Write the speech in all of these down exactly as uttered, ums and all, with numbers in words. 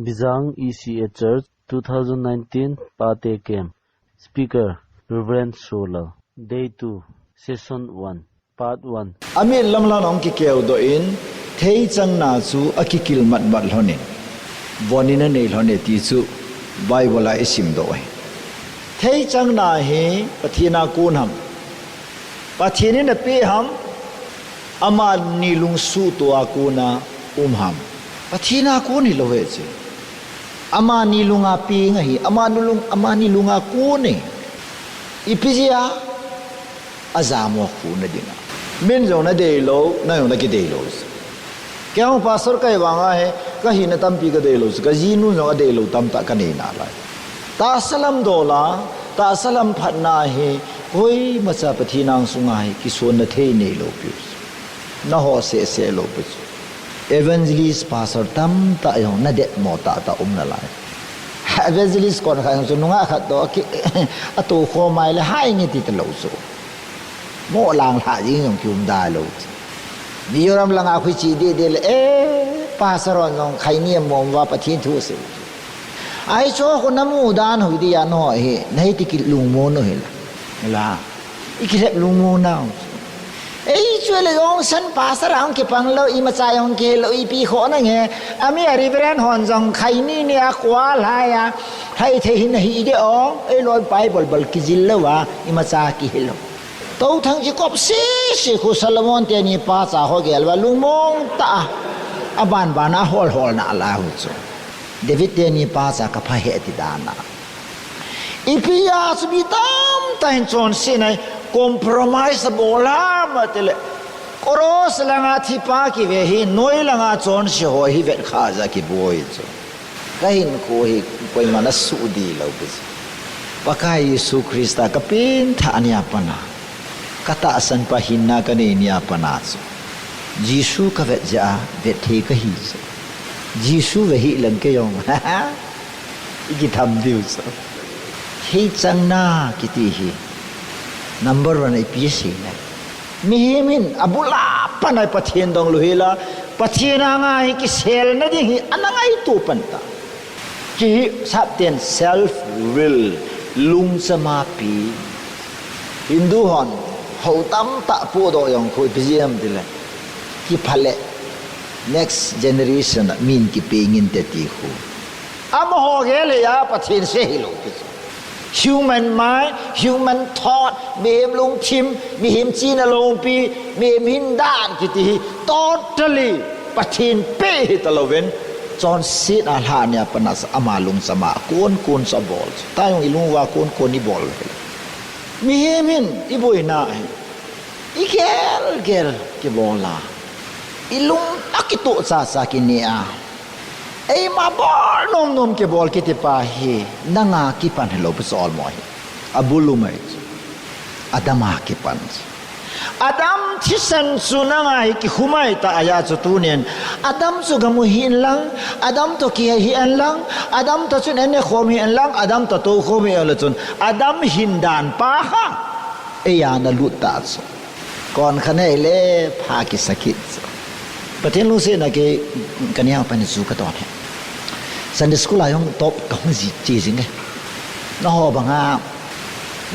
Bijang E C A Church, two thousand nineteen Pate Camp. Speaker, Reverend Solal. Day two, Session one, Part one. Amit lamlam hung kikeudoh in, theichang na chu akikil matmat lhon in, von in anei lhon e ti chu Bible a isim doh e. Theichang na hi Pathen a kon ham? Pathen in apeh ham? Amani lungsuhtoh a kon a um ham? Pathen a kon hilou ahi chu. Amani lung a peng ahi, amani lung, amani lung a kon ahi. Ipi jeh a? Ajam u akhuhna ding a. Min jong nadei lou, nang jong nakidei lou. Kei jong pastor kahi vang a hi, kahina tampi kadei lou, kajinu jong adei lou tamtah kanei nalai. Tahsa lam dol a, tahsa lam phatna hi, koimacha Pathen angsunga hi kisonna thei neilou pi u. Naho sehseh lou pi u. Evangelist pastor tamtah jong nadetmo tahtah um nalai. Evangelist kon khat jong chu nungah khat toh aki, atoh khom mai le hai nge ti talou chu. Mo lang lha jing jong kium da lou. Mizoram langa khu iche deh deh le, eh, pastor hon jong khaini amom uva Pathen thu asei. Ahi chu khu namu dan hoi dia naho hi, nahi ti kilungmon u hila. La. Ikilep lungmon nau. Ei chu le jong san pastor a hung kipang lou, imacha jong kihil lou, ipi khoh nange. Ami a Reverend hon jong khaini ni a kua lhai a. Lhai thei hin ahi de ong, eilou Bible bal kijil lou a, imacha kihil lou. Tou thang chi kop sisi khu Solomon teni pacha ho gel uva lungmong tah a. Aban ban a hol hol nalai u chu. David teni pacha kapha e ti dan a. Ipi a chu mi tamtah in chonsetna hi compromise abol ham ati le. Cross langa thipa kive hi, noi langa chonse ho hi vet kha jeh a kiboi chu. Kahinkho hi koiman asuh dih lou pi chu. Pakai Jesu Christa kapengthah nia pat a, katahsan pa hinna kanei nia pat a chu. Jesu kavet jeh a, vet thei kahi chu. Jesu ve hih leng kei jong. Ikitham diu chu. Theichang na kiti hi. Number one a ipi asei na. Mihem hin abul a pat a Pathen dong lou hel a, Pathen anga hi kiselna ding hi ana ngaito pan ta. Chu hi sapten self will, lungcham a pi. Hindu hon, hou tamtah pohdoh jong khu ipi jeh ham tile. Kipha le, next generation a min kipeng inte ti khu. Amaho gel a Pathen se hilou pi chu. Human mind, human thought, mihem lungthim, mihem chihna lungpi, mihem hindan kiti hi totally Pathen peh hita louvin, chonsetna lhah nia pat a ama lungcham a kon kon chu abol. Tah jong ilung uva kon kon ibol. Mihem hin iboina hi igel gel kibol a, ilung akitoh cha cha kinei a. Eima bol nom nom kibol kiti pa hi, nanga kipan hilou pi chu olmo hi. Abul um ahi chu. Adam a kipan chu. Adam thisan chu nanga hi kikhum ahi ta ahi a chu tunin. Adam chu gamu hih in lang, Adam toh kihe hih in lang, Adam toh chun enne khom hih in lang, Adam toh tou khom hih in lang chun. Adam hindan pa ha. Eia nalut ta chu. Kon khat nei le pha kisa kit. Pathen lungsetna kei kaneo pan chu katon e. Sunday school a jong top kahung ji che jing e. Naho banga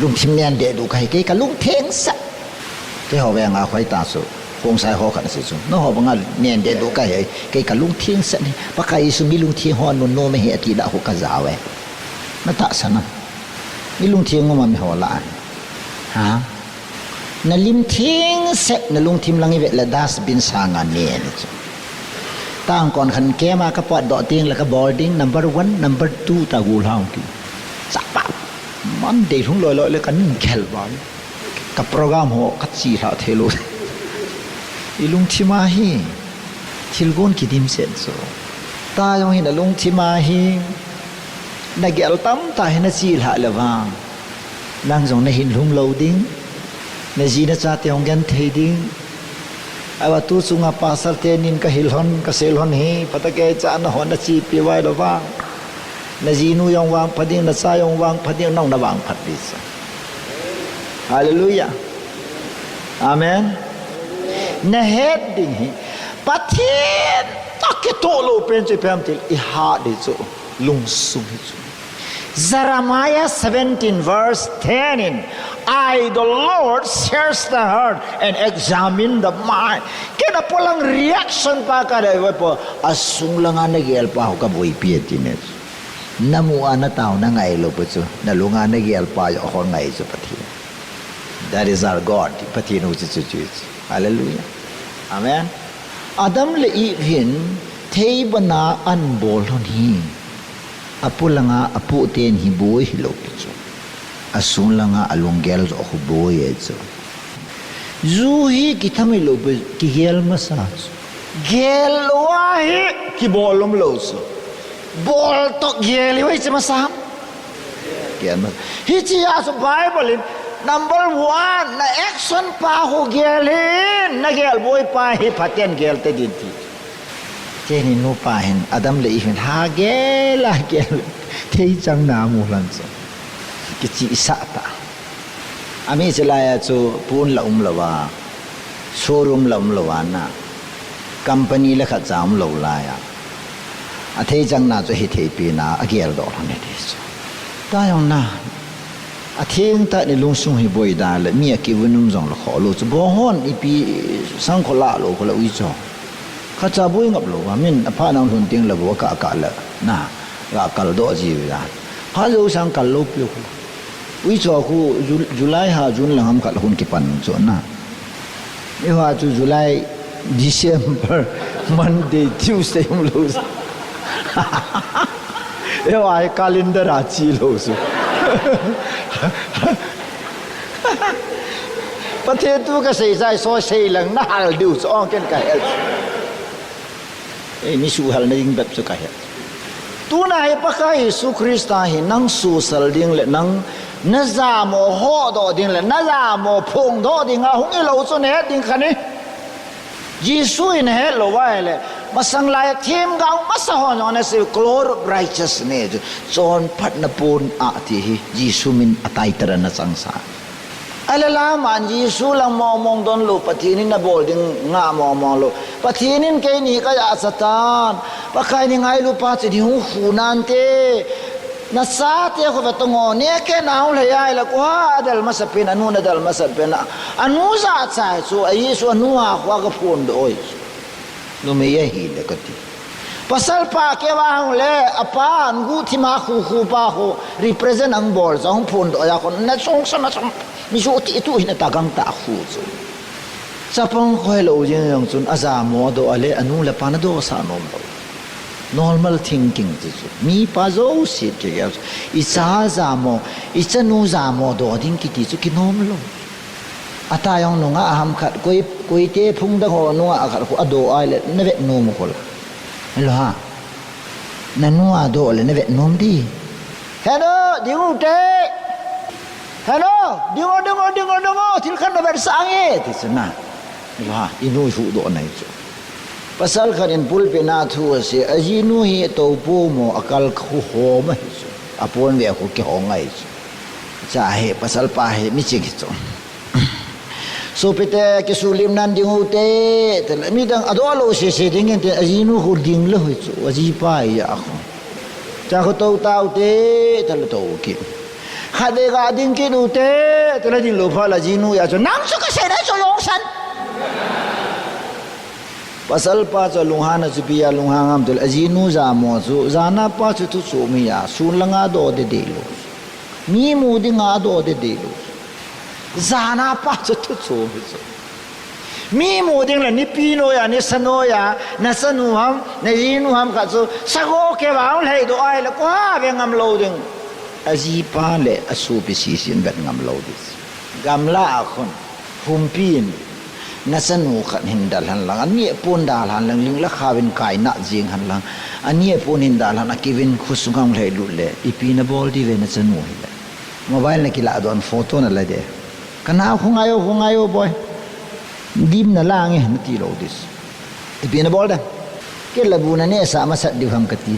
lungthim nen deh duh kahi kei kalungtheng sah. Keiho veng a khoi ta chu. Khongsai ho khat asei chu. Naho banga nen deh duh kahi kei kalungtheng sah ni. Pakai Jesu mi lungtheng ho nunnom ahi ati da ho kajao e. Natahsan am? Mi lungtheng um am eiho lah a? Ha? Nalim theng seh, nalungthim lang ivet le dustbin sanga nen chu. Tang kon khat kema kapotdoh teng le kabol ding number one, number two ta gul hao ki. Chapa. Monday lhung loi loi le kaning khel ban. Ka program ho kachi lha thei lou. Ilungthim a hi. Thilgon kidim set chu. Tah jong hi nalungthim a hi. Nagel tamtah hi nachi lha le vang. Nang jong nahin lhung lou ding. Naji nachate hung genthei ding. Ahivang tu chunga pastor tenin kahil lhon, kasei lhon hi, phatecha nahon nachepi vai lou vang. Najinu jong vangphat ding, nacha jong vangphat ding, nang navangphat ding. Hallelujah. Amen. Nahet ding hi. Pathen Akitoh lou pen chu ipi ham itile, i heart hi chu, lungsung hi chu. Jeremiah seventeen verse ten in, "I, the Lord, search the heart and examine the mind." Kei na polang reaction pa kadei uve po, asung langa nagel pa ho kaboipi e ti ne. Namu a natao nangai lou pa chu, nalunga nagel pa jong ho ngai chu Pathen. That is our God. Pathen u chu chu chu. Hallelujah. Amen. Adam le Eve hin theiban a an bol lhon hi, apolanga apoh ten hi boi hilou pi chu. Asung langa alunggel joh khu boi e chu. Ju hi kitham hilou pi, kigel masa chu. Gel lou a hi kibol lom lou chu. Bol toh gel hi vei chu masa. Gel masa. Hiche a chu Bible in number one, na action pa khu gel hih in, nagel boi pa hi phaten gel te din ti. Cheni nupa hin, Adam le Eve hin, ha gel a gel, theichang na mu lhon chu. Kichihsah ta. Ami chilai a chu pon la um lou a, showroom la um lou a na, company la khat cha um lou lai a. Atheichang na chu hithei pi na, agel doh lhon e ti chu. Tah jong na, atheng tah in lungsung hi boi da le, mi akivun um jong le kho lou chu. Bong hon ipi sangkho la lou kho le ui cho. Khat cha boi ngap lou va, min apha nang lhun ting le bou kah kah le, na, ga kal doh ji u ja. Pha jou sang kal lou pi khu. Ui cho khu Ju-, July ha June lang ham khat hun kipan chu na. Eiho a chu July, December, Monday, Tuesday um lou. Eiho a hi calendar a chi lou chu. Pathen thu kasei chai so sei lang na hal diu chu ong ken kahe. Ei, mi suhal na ding bep chu kahe. Tuna hi Pakai Jesu Christa hi nang susal ding le nang na jamo hodoh ding le na jamo phongdoh ding a hung hilou chu nahet ding kha ni. Jesu in nahet lou va ahile, masang lai themgao masa hon jong ana sei, cloud of righteousness, chonphatna pon a ti hi Jesu min a title ana changsa. Ahile la man Jesu lang mong mong don lou, Pathen in nabol ding ngah mong mong lou. Pathen in keini kajahcha tan, Pakai in ngailu pa chu ding hung khu nante. Nachate khu ve tong o, neke nau lhei ahile, kua adel masa pen, anu nadel masa pen a, anu jahcha chu, a Jesu anu a khu a kaphondoh oi. Numei ahile kati. Pasal pa keu a hung le, apa, an guhthim a khu khu pa khu, represent ahung bol chu, ahung phondoh a khu, na chong sa, na chong, mi chu ti tu hi na ta gangtah khu chu. Chapang khoi lou jeng jong chun, ajamo adoh a le, anu le apa na dohsah nom lou. Normal thinking ti chu. Mipa jouse kigel chu. Icha jamo, ichanu jamo doh ding kiti chu kinom lou. Ata jong nungah ham khat, koi, koite phung dang ho nungah khat khu adoh a le, na vet nom u khu la. Helo ha. Nanu adoh le na vet nom di. Heno, ding u te. Heno, ding o, ding o, ding o, ding o, thil khat na vetsah nge, ti chu na. Helo ha, inu i huhdoh na hi chu. Pasal khat in pulpit a thu asei, ajinu hi tou pum o, akal khu hom ahi chu. Apon ve khu kihong ahi chu. Cha hi, pasal pa hi, miching hi chu. Sopite, kisuhlim nan ding u te, tile, midang adoh lou sese ding inte, ajinu khu ding lou hi chu, ajipa ahi a khu. Cha khu tou tau te, tile tou kit. Khatvei ga ding kit u te, tile ding lou phat le ajinu a chu, nang chu kasei na chu jong san. Pasal pa chu lunghang a chu ipi a lunghang ham tile, ajinu jamo chu, jana pa chu thu chom ahi a, sun langa doh dede lou. Mi mu dinga adoh dede lou. Jana pa chu thu chom ahi chu. Mi mu ding le nipi noiya, nisa noiya, nachanu ham, najinu ham khat chu, sago keu a hung lheidoh ahile, kua ve ngam lou ding. Ajipa le asopi sese in vet ngam lou ding. Gamla a khun, humpi in, nachanu khat hin dalhan lang, ani pon dalhan lang, ling le khao in kai na jing han lang, ani pon hin dalhan, akiuvin khosung a hung lheilut le, ipi nabol diu ve nachanu hile. Mobile nakilah doh in photo nala de. Kanao khu ngai o, khu ngai o boi. Dim nalang e, nati lou ding. Ipi nabol ding. Kei la bu nanehsah masat diu ham kati.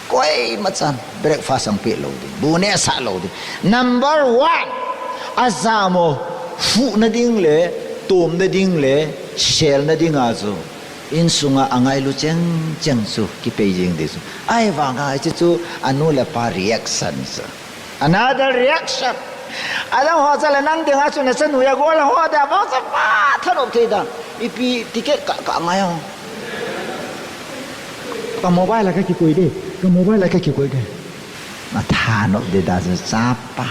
Koima chan, breakfast ahung peh lou ding. Bu nehsah lou ding. Number one, ajamo, fuhna ding le, tomna ding le, selna ding a chu. Insunga angailu cheng cheng chu kipei jing ding chu. Ahivanga hiche chu anu le apa reaction chu. Another reaction. Adang ho chu le nang dinga chu nachanu a gol ho dia bang chu pa thanop thei da. Ipi ticket ka, ka ngai ho. Ka mobile a ka kikoi de. Ka mobile a ka kikoi de. Na thanop de da chu chapa.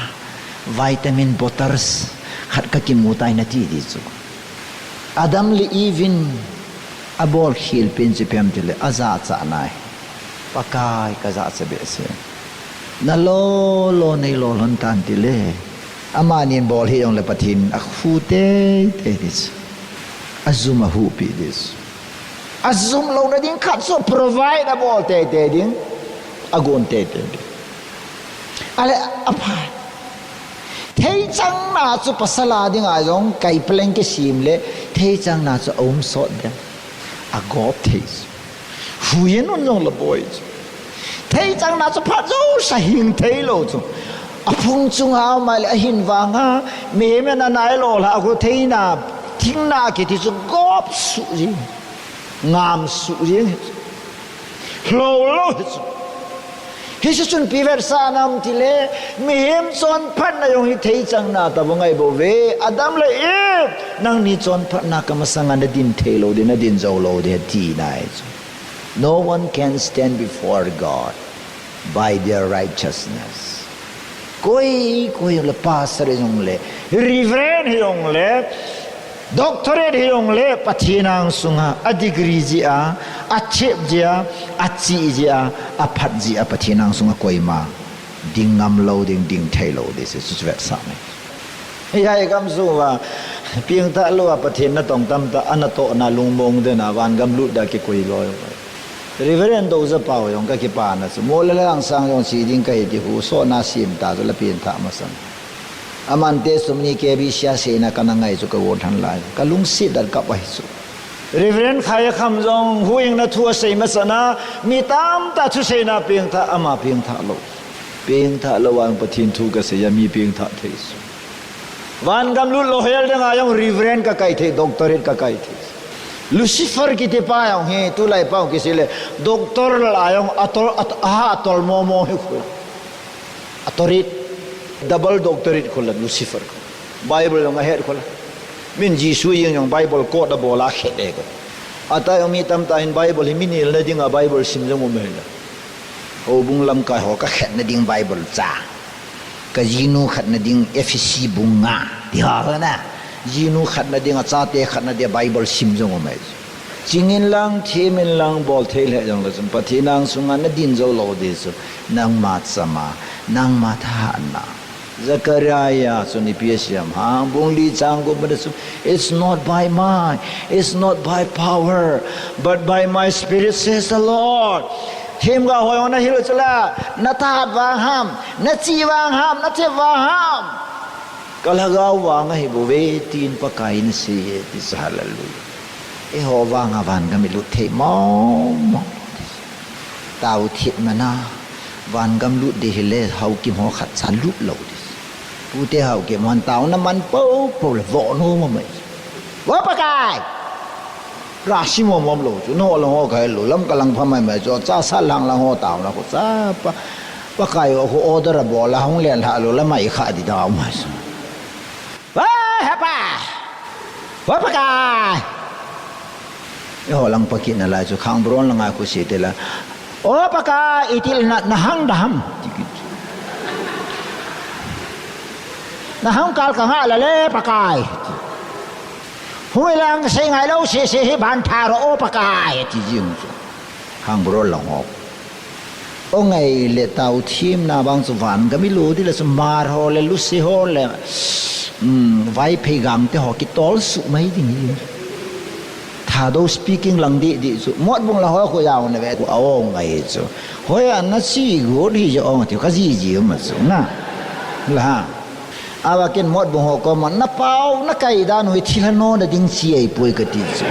Vitamin bottles khat ka kimu tai nati di chu. Adam le Eve in abol khel pen chu ipi ham tile, ajachat nai. Pakai kajachat behseh. Na lolo nei lolhon tan tile. Amanin bol hih jongle Pathen in akhu teitei di chu. Ajum ahuhpi di chu. Ajum louna ding khat chu provide abol teitei ding. Agon teitei ding. Ale apha. Theichang na chu pasal a dinga jong kai plan kisem le, theichang na chu aum sot ding. Agop thei chu. Huiyin un jong la boi chu. Theichang na chu phat jouse hing thei lou chu. Aphung chunga um a le ahin vanga, mihem in anai lolha khu theina, thingna kiti chu gop suh jing. Ngam suh jing hi chu. Lou lou hi chu. Hiche chun ipi vetsahna um tile, mihem chonphatna jong hi theichang na tabang ahi bouve. Adam le Eve, nangni chonphatna kamasanga nadin thei lou ding, nadin jou lou ding, ati nai chu. No one can stand before God by their righteousness. Koi, koi le pastor hijongle, reverend hijongle, doctorate hijongle, Pathen angsunga, a degree jeh a, a chep jeh a, a chih jeh a, a phat jeh a, Pathen angsunga koima ding ngam lou ding, ding thei lou ding, chu chu vetsah ngai. Hiche gam sunga, pengthah lou a, Pathen natong tamtah, anatohna lungmong dena, vangam lut da kikoi loi. Reverend Doja Pau jong kakipana chu, mo le lang sang jong che ding kahi ti hu, sona sem ta chu la pengthah masang. Aman testimony K B C a seina kana ngai chu ka vo than lai. Ka lungset dan kap ahi chu. Reverend Khaikham jong huhhingna thu asei masana, mi tamtah thuseina pengthah, ama pengthah lou. Pengthah lou vang Pathen thu kasei a mi pengthah thei chu. Vangam lut lou hel dinga jong Reverend kakai thei, doctorate kakai thei. Lucifer kiti pa jong hi, tulai pa jong kisei le, doctor la jong atol, at-, aha, atol momo hi khu. Doctorate, double doctorate khu la Lucifer khu. Bible jong ahet khu la. Min Jesu jeng jong Bible quote abol a khet e khu. Atah jong mi tamtah in Bible hi mi nilna dinga Bible sim jong um e la. Houbung lamkai ho kakhetna ding Bible cha. Ka jinu khatna ding Ephesi bung nga. Ti ho na. Jinu khatna ding, achate khatna ding Bible sim jong um e. Ching inlang, them inlang, bol thei lheh jongle chun, Pathen angsunga nadin jou lou ding chu, nangma chama, nangma thahatna. Zechariah chun ipi asei ham, bung li chang gup ma chu, "It's not by might, it's not by power, but by my spirit," says the Lord. Themgao ho jong nahil u chula, nathahat vang ham, nachih vang ham, nachep vang ham. Ka lhagao vang ahi bouve, tin Pakai in asei e, ti chu, hallelujah. Eiho vanga vangam ilut thei mong mong. Taothip mana, vangam lut ding hile, Haokip ho khatcha lut lou ding. Pute Haokip hon taona man popo le, vo nom mai. Vo Pakai! Ra sim mong mong lou chu, nangho lang ho kahel lou, lamka lang pha mai mai chu, cha sa lang lang ho taona khu, cha pa, Pakai o khu order abol a, hung len lha lou, la mai kha di dau mai chu. Vo Hepa! Vo Pakai! Eiho lang pa kit nalai chu, Khangburon langa khu se te la, "O Pakai, itil na, nahang dam?" Nahang kal ka ngah la le, Pakai. Hung ilang sei ngai lou, se se hi ban tha ro, O Pakai, ti jing chu. Khangburon lang ho. O ngai le taothimna vang chu vangam ilut ding le chu Hmar ho le Lusi ho le, um, Vaiphei Gangte ho kitol suh mai ding hi. Thadou speaking lang dih dih chu. Motbung la ho khu jao na ve. Khu a ong ngai chu. Hoi a na chi got hi jo ong ti ka ji ji ma chu na. La ha. Ava ken Motbung ho koma, "Na pao, na kai dan u hi thilha nona ding chi ahipoi," kati chu.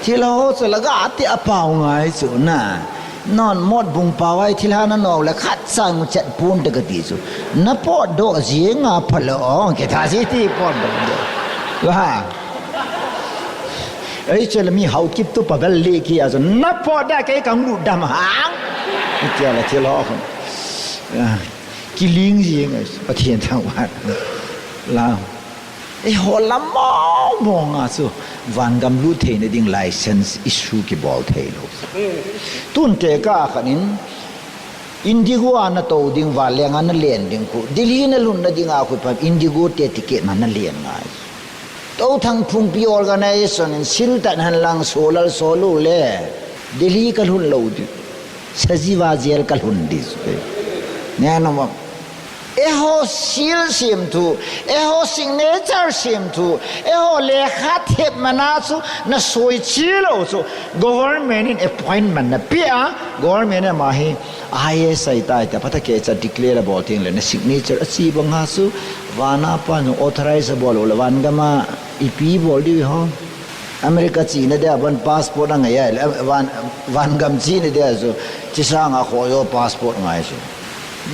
Thilha ho chu la ga ti a pao ngai chu na. Non Motbung pao a hi thilha na no le khat chang chet pon te kati chu. Na potdoh jing a pha le ong, kitha si ti potdoh. La ha. Ei, chule mi hao kip tu pa bel le ki a chu, na po da kei kang lu dam hang. Tia la thil ho. Ah, kiling jing ai, Pathen thang vat. La. Eiho lam mong mong a chu, vangam lut theina ding license issue kibol thei lou. Tun tekah khat in, Indigo a na tou ding, vanleng a na len ding khu. Delhi na lhunna ding a khu pa, Indigo te ticket na na len ngai. Tou Thangphungpi organization in sil tan hen lang solal solo le. Delhi ka lhun lou di. Sajiwa jail ka lhun di. Ne no ma. Eiho seal sem thu, eiho signature sem thu, eiho lekha thep mana chu na soi chi lou chu. Government in appointment na pe a, government in ama hi I A S ahitai tia phatah kei cha declare abol teng le na signature achi bang a chu, vana pa jong authorize abol lou le vangam a ipi bol diu ham. America chena dia ban passport angai a, van, vangam chena dia chu, chisanga khojo passport ngai chu.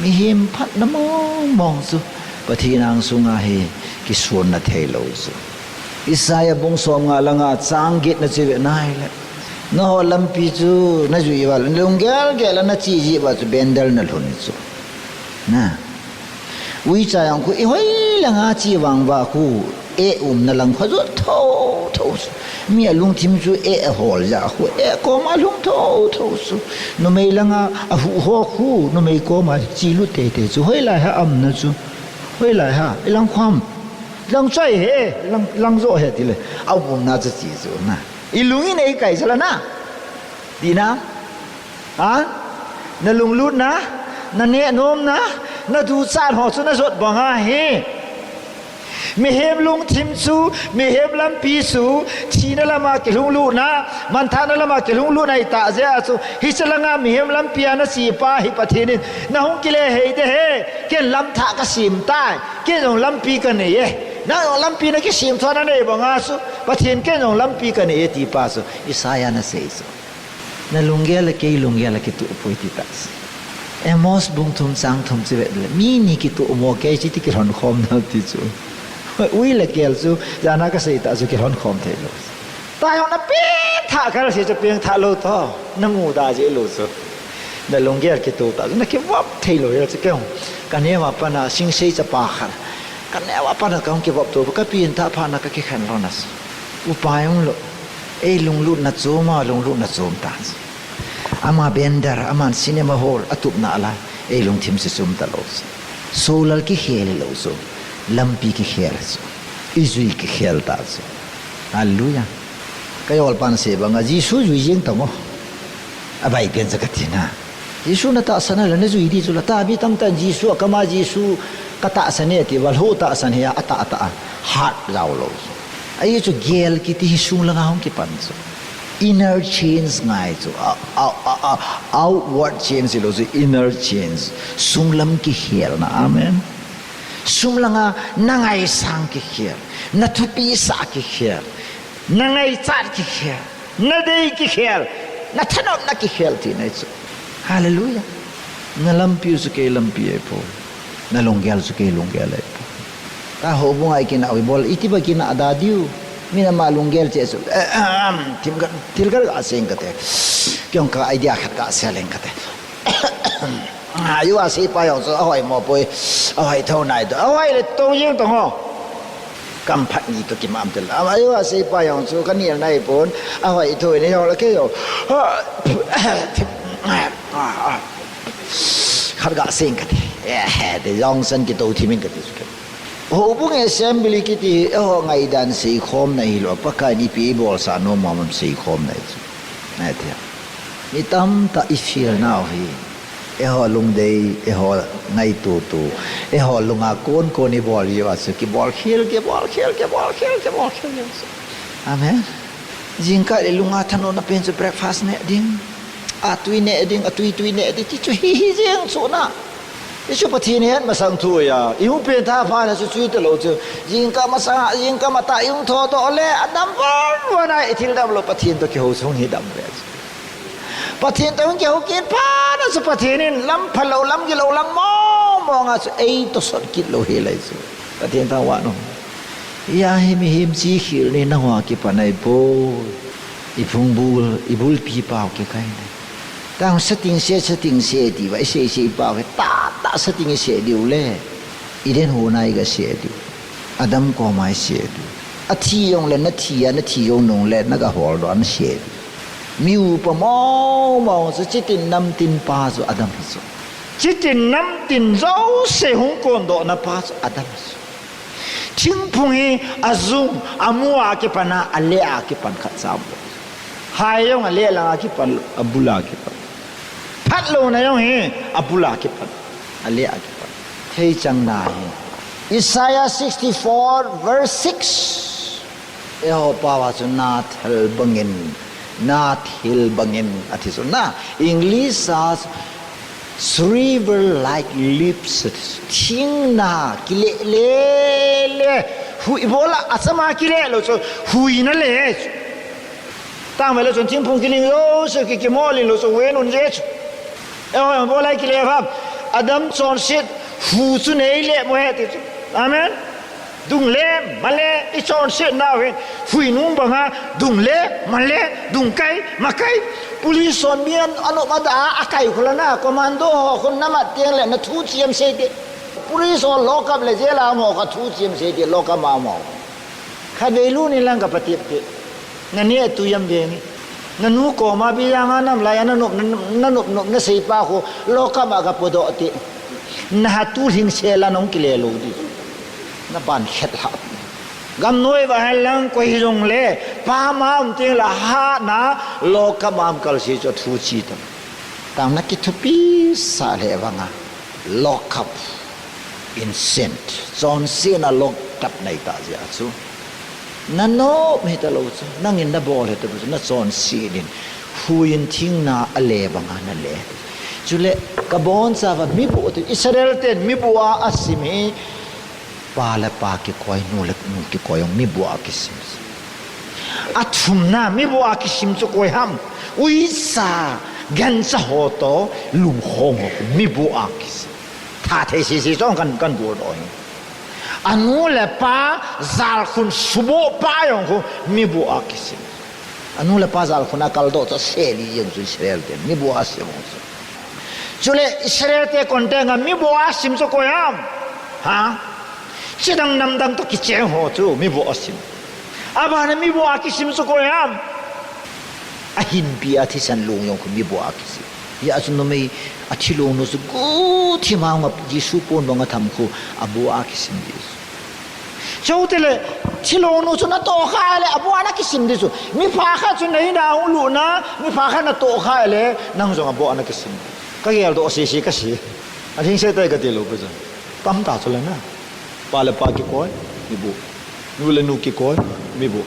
Mihem phatna mong mong chu, Pathen angsunga hi kisonna thei lou chu. Isaiah bung som nga langa chang get na chi ve nai le. Nangho lampi chu na jui val, na lunggel gel a na chi ji val chu bendal na lhun chu. Na. Uicha jong khu i hoi langa chi vang va khu e umna lang khu jot tho tho chu. Mi alungthim chu e ahol ja khu e koma lhung tho tho chu. Numei langa ahu ho khu numei koma chi lut tei tei chu. Hoilai ha umna chu. Hoilai ha i lang khom. Lang chai he, lang, lang jo he tile. A umna chu chi chu na. I lung in ei kai chala na. Tina. Ha? Na lunglutna, na nehnomna, na duchat ho chu na jot banga hi. Mihem lungthim chu, mihem lampi chu, thina lama kilhunglutna, manthahna lama kilhunglutna i tah jeh a chu, hiche langa mihem lampi a na chi pa hi Pathen in, na hung kile hei de he, ken lam thah ka sem tai, ken jong lampi ka nei e, nang jong lampi na kisem tho na nei banga chu, Pathen ken jong lampi ka nei e ti pa chu, Isaiah na sei chu. Na lunggel le kei lunggel a kitoh poi ti tah si. Amos bung thum chang thum chi vet le. Mi ni kitoh mo kei chi ti kilhon khom na ti chu. Ui le gel chu, jana ka sei tah chu kilhon khom thei lou. Ta jong na peng thah kal si chu peng thah lou to. Na mu da ji lou chu. Na lunggel kitoh tah chu, na kivop thei lou hi chu kei jong. Ka neo a pat na sing sei chapa khat. Ka neo a pat na ka jong kivop to, ka peng thah phat na ka kikhen lou na si. Upai jong lou. Ei lunglutna chom a, lunglutna chom ta. Ama bender, aman cinema hall, atupna a la, ei lungthim chu chom ta lou chu. Solal kikhel lou chu, lampi kikhel chu, i jui kikhel ta chu. Hallelujah. Ka jol pan sei banga, Jesu jui jeng tang o. Abai pen cha ka tina. Jesu na tahsan a la na jui di chu la ta, mi tamtah in Jesu, akam a Jesu ka tahsan e ti, val ho tahsan hi a, atah, atah a, heart jao lou chu. Ahi chu gel kiti hi sung langa hung kipan chu. Inner change ngai chu. A, a, a, a, outward change lou chu, inner change. Sung lam kikhelna. Amen. Sung langa na ngaisang kikhel. Na thupi sa kikhel. Na ngaichat kikhel. Na dei kikhel, na thanopna kikhel tina chu. Hallelujah. Na lampi chu kei lampi ahi poi. Na lunggel chu kei lunggel ahi poi. Ta houbung a i kinah u hi bol, iti ba kinah da diu. Min ama lunggel che chu. Ahem, thil khat, thil khat ga seng kate. Kei jong ka idea khat ga sei leng kate. Ayu a seipa jong chu ahoi mo poi, ahoi tho nai to, ahoi le to jeng tong o. Kam phat ni to kimam tel. Ayu a seipa jong chu ka nel nai pon, ahoi tho ni jong la kei jong. Khat ga seng kate. Eh, te jong san kito thimin kate chu. Houbung assembly kiti hi, eiho ngaidan seikhomna hilou, Pakai in ipi eibolsah nom ham seikhomna hi chu. Nai tia. Mi tamtah i feel nau hi. Eiho lungdei, eiho ngaito to, eiho lunga kon kon i bol jiu a chu, kibol khel, kibol khel, kibol khel, kibol khel jiu a chu. Amen. Jingkah le lunga thanopna pen chu breakfast neh ding, atui neh ding, atui tui neh ding, ti chu hi hi jeng chu na. I chu Pathen het masang thu a, i hung pengthah phat na chu chu hita lou chu. Jingkah masang a, jingkah matah i hung thoudoh le, a number one a i thil dam lou Pathen toh kihou chu hung hi dam ve chu. Pathen toh hung kihou kit phat na chu Pathen in lam phalou, lam gilou, lam mong mong a chu ei toh sot kit lou hi lai chu. Pathen thangvah in um. Hia hi mihem chi khel ni na hoa kipan ahi poi. Iphung bul, ibulpi pau kikai na. Tang setting se, setting se ti va, isei sei pau ke, ta, ta setting isei diu le. Eden hon a iga sei diu. Adam koma isei diu. Athi jong le, nathi a, nathi jou nung le, naga holdoh a nasei diu. Mi upa mong mong chu, chitin namtin pa chu Adam hi chu. Chitin namtin jouse hung kondoh na pa chu Adam hi chu. Thingphung hi ajung, amu a kipan a, ale a kipan khat cha bou. Hai jong ale lang a kipan, abul a kipan. Phatlouna jong hi, abul a kipan, ale a kipan. Theichang na hi. Isaiah sixty-four verse six. Eiho pao a chu nathel bangin, nathel bangin, ati chu na. English a chu shrivel like leaves, ati chu. Thing na kile le le. Hui bol a, achama kile lou chu. Hui na le chu. Tang ve le chun thingphung kiling lou chu, ki, kimo ling lou chu, hui nun je chu. Eiho bol a kile ham. Adam chonset, hu chu nei le mo he ti chu. Amen. Dung le, ma le, i chonset nau hin, hui nung banga, dung le, ma le, dung kai, ma kai. Police hon mi an, anop a da, akai khula na, commando ho khun namat teng le, nathu chi am sei te. Police ho lock up le jail a mo ka thu chi am sei te, lock up a mo. Khatvei lut in lang ka patep te. Nane tui am veng e. Nanu koma Bijang a nam lai a nanop, na, nanop nop nasei pa khu lock up a kapodoh te. Naha tu lhing sel a nong kile lou di. Naban khet lhah. Gamnoi va hen lang koi jong le, pa ma um teng le hatna lock up a um kal si chu thu chi tam. Tang nakithupi sah le vang a. Lock up in sin. Chonsetna lock up nei ta jeh a chu. Nanop hita lou chu. Nangin nabol hita lou chu. Nachonset in. Hui in thing na ale banga nale. Chule kabon chauva mibu ti Israel ten mibu a asim hi. Pa le pa kikoi, nu le nu kikoi jong mibu a kisim. Athumna mibu a kisim chu koi ham. Uicha, gancha ho toh, lungkhong ho mibu a kisim. Tha thei sisi chong kan, kan bol doh hi. Anu le apa, jalkhun suboh pa jong khu mibu a kisim. Anu le apa jalkhun a kaldoh chu aseli jeng chu Israel te, mibu a sim chu. Chule Israel te kon tenga mibu a sim chu koi ham. Ha? Chidang namdang toh kicheng ho chu mibu a sim. Abana mibu a kisim chu koi ham. Ahinpi a thisan long jong khu mibu a kisim. Hijeh a chu numei athilong nu chu guhthim a hung a Jesu pon bang a tham khu abu a kisim di chu. Chutile, thilong nu chu natoh kha le, abu a nakisim di chu. Mipha khat chu nahin a hung lut na, mipha khat natoh kha le, nang jong abu a nakisim. Kageldoh sisi kasi. Alhingset tai kati lou pi chu. Pam ta chu le na. Pa le pa kikoi, mibu. Nu le nu kikoi, mibu.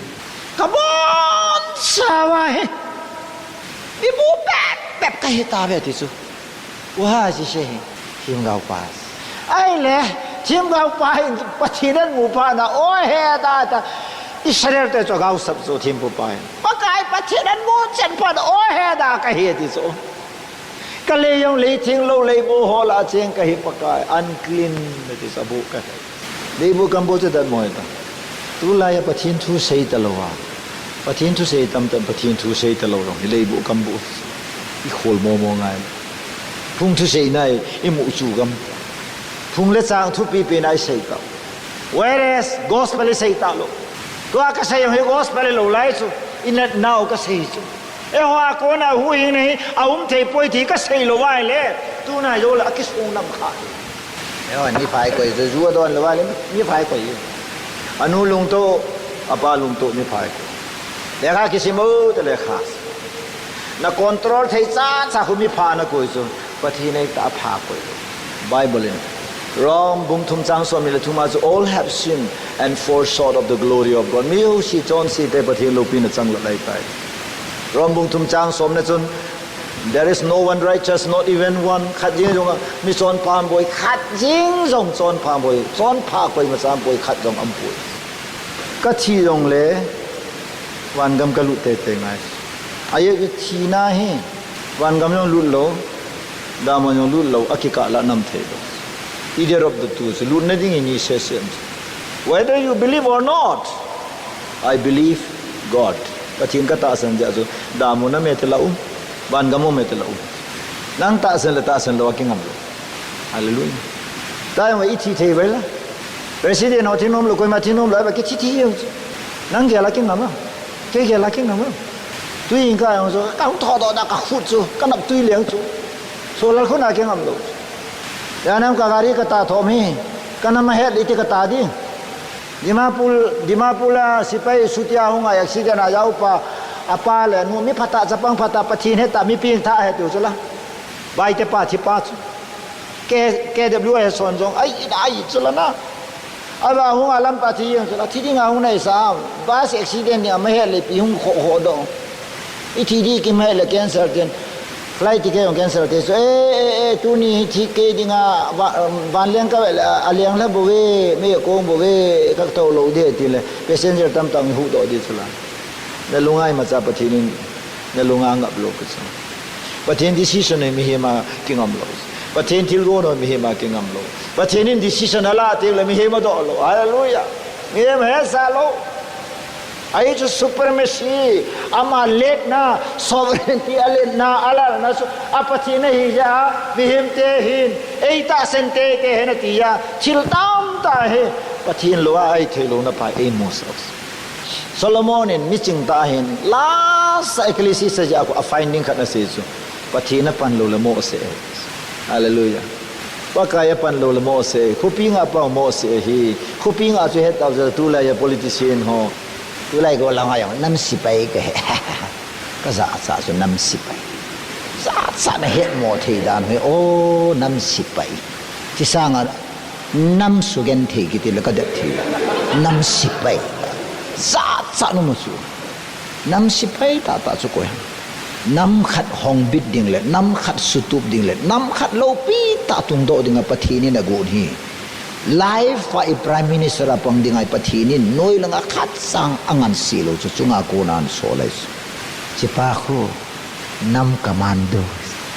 Kabon chauva hi. Mibu pep pep kahi tauve ti chu. Uha, sise hi, themgao pa. Ahile, themgao pa hin Pathen amu phat na, o he da da. Israel te chu gaosap chu thempu pa hin. Pakai Pathen amu chen phat na, o he da kahi ti chu. Kalei jong lei theng lou, leibu ho lah a cheng kahi Pakai, unclean, nati chu abu kahi. Leibu kambu chu dat mo ta. Tulai a Pathen thu sei talou a. Pathen thu sei tam tam, Pathen thu sei talou jong hi leibu kambu. I khol mo mo ngai. Phung thu sei nai, i mu chu gam. Phung le chang thupi pi nai sei ta. Whereas gospel i sei talou. Tua kasei jong hi gospel lou lai chu. I nat nau kasei chu. Eiho a kona huhhingna hi aum thei poi ti kasei lou vai le, tuna jou le akisung nam kha. Eiho, miphai koi chu, ju adon lou vai le, miphai koi. Anu lungto, apa lungto miphai koi. Lekha kisim o, te lekha. Na control thei cha cha khu mipha na koi chu, Pathen ei ta pha koi. Bible in Rom bung thum chang som ni le thum a chu, "All have sinned and fall short of the glory of God." Mi jouse chonse te Pathen loupina chang lou lai tai. Rom bung thum chang som na chun, "There is no one righteous, not even one." Khat jeng jong a, mi chonpha um poi, khat jeng jong chonpha um poi, chonpha koima cha um poi, khat jong um poi. Ka thi jong le, vangam ka lut tei tei ngai. Ajeh chu thina hi, vangam jong lut lou, damon jong lut lou, akikah lah nam thei lou. Either of the two, chu lutna ding hi ni sese. Whether you believe or not, I believe God. Pathen katahsan jeh chu, damun a me te la um, vangam a me te la um. Nang tahsan le tahsan lou a kingam lou. Hallelujah. Tua jong i thi thei bai la. President ho thi nom lou, koima thi nom lou, ba kithi thi jeng chu. Nang gel a kingam a. Kei gel a kingam a. Tui in ka jong chu, ka hung thodoh da ka khut chu, ka nap tui leng chu. Solal khun a kingam lou. Janam ka gari ka ta thom hi, ka nam a het le iti ka ta ding. Dimapur, Dimapur a sepai chutia hung a accident a jao pa, apa le nu mi phatah chapang phatah Pathen hetah mi pengthah ahi tiu chu la. Baite pa thi pa chu. K, K W A son jong, ai, ai, chu la na. Ava hung a lam pa thi jeng chu la, thi ding a hung nei sa, bus accident ni ama het le ipi hung kho kho doh. I thi di kim hei le cancel ten. Flight ticket jong cancel te. So, eh, eh, eh, tuni hi thi kei dinga, va-, um, vanleng ka ve le, a leng la bou ve, mei a kong bou ve, ka tou lou de ti le. Passenger tamtah i huhdoh di chu la. Na lunga imacha Pathen in, na lunga ngap lou ka chu. Pathen decision hi mihem a kingam lou. Pathen thilgon hi mihem a kingam lou. Pathen in decision ala teng le mihem a doh lou. Hallelujah. Mihem a hesa lou. Ahi chu supremacy, ama letna, sovereignty a letna, a lalna chu, a Pathen ahi jeh a, mihem te hin, ei tahsan teitei hen ati a, thil tamtah hi, Pathen lou a, ahi thei louna pa, ei mu sa. Solomon in, miching tah hin, last a Ecclesiastes a, a finding khat ana sei chu, Pathen a pan lou le mo se. Hallelujah. Pakai a pan lou le mo se, khopi nga pa mo se hi, khopi nga chu het tau chu tulai a politician ho. Tulai ko lang a jong, nam sepai ka he. Ka jachat chu nam sepai. Jachat na het mo thei dan hi, o, nam sepai. Ti sanga, nam sugenthei kiti le ka det thei. Nam sepai. Jachat nu mo chu. Nam sepai tahtah chu koi ham. Nam khat hongbit ding le, nam khat sutup ding le, nam khat loupi tah tungdoh ding a Pathen in agon hi. Life a i Prime Minister a pang ding a i Pathen in, noi langa khat sang angansei lou chu, chunga kona ahin sol ahi chu. Chepa khu, nam commando,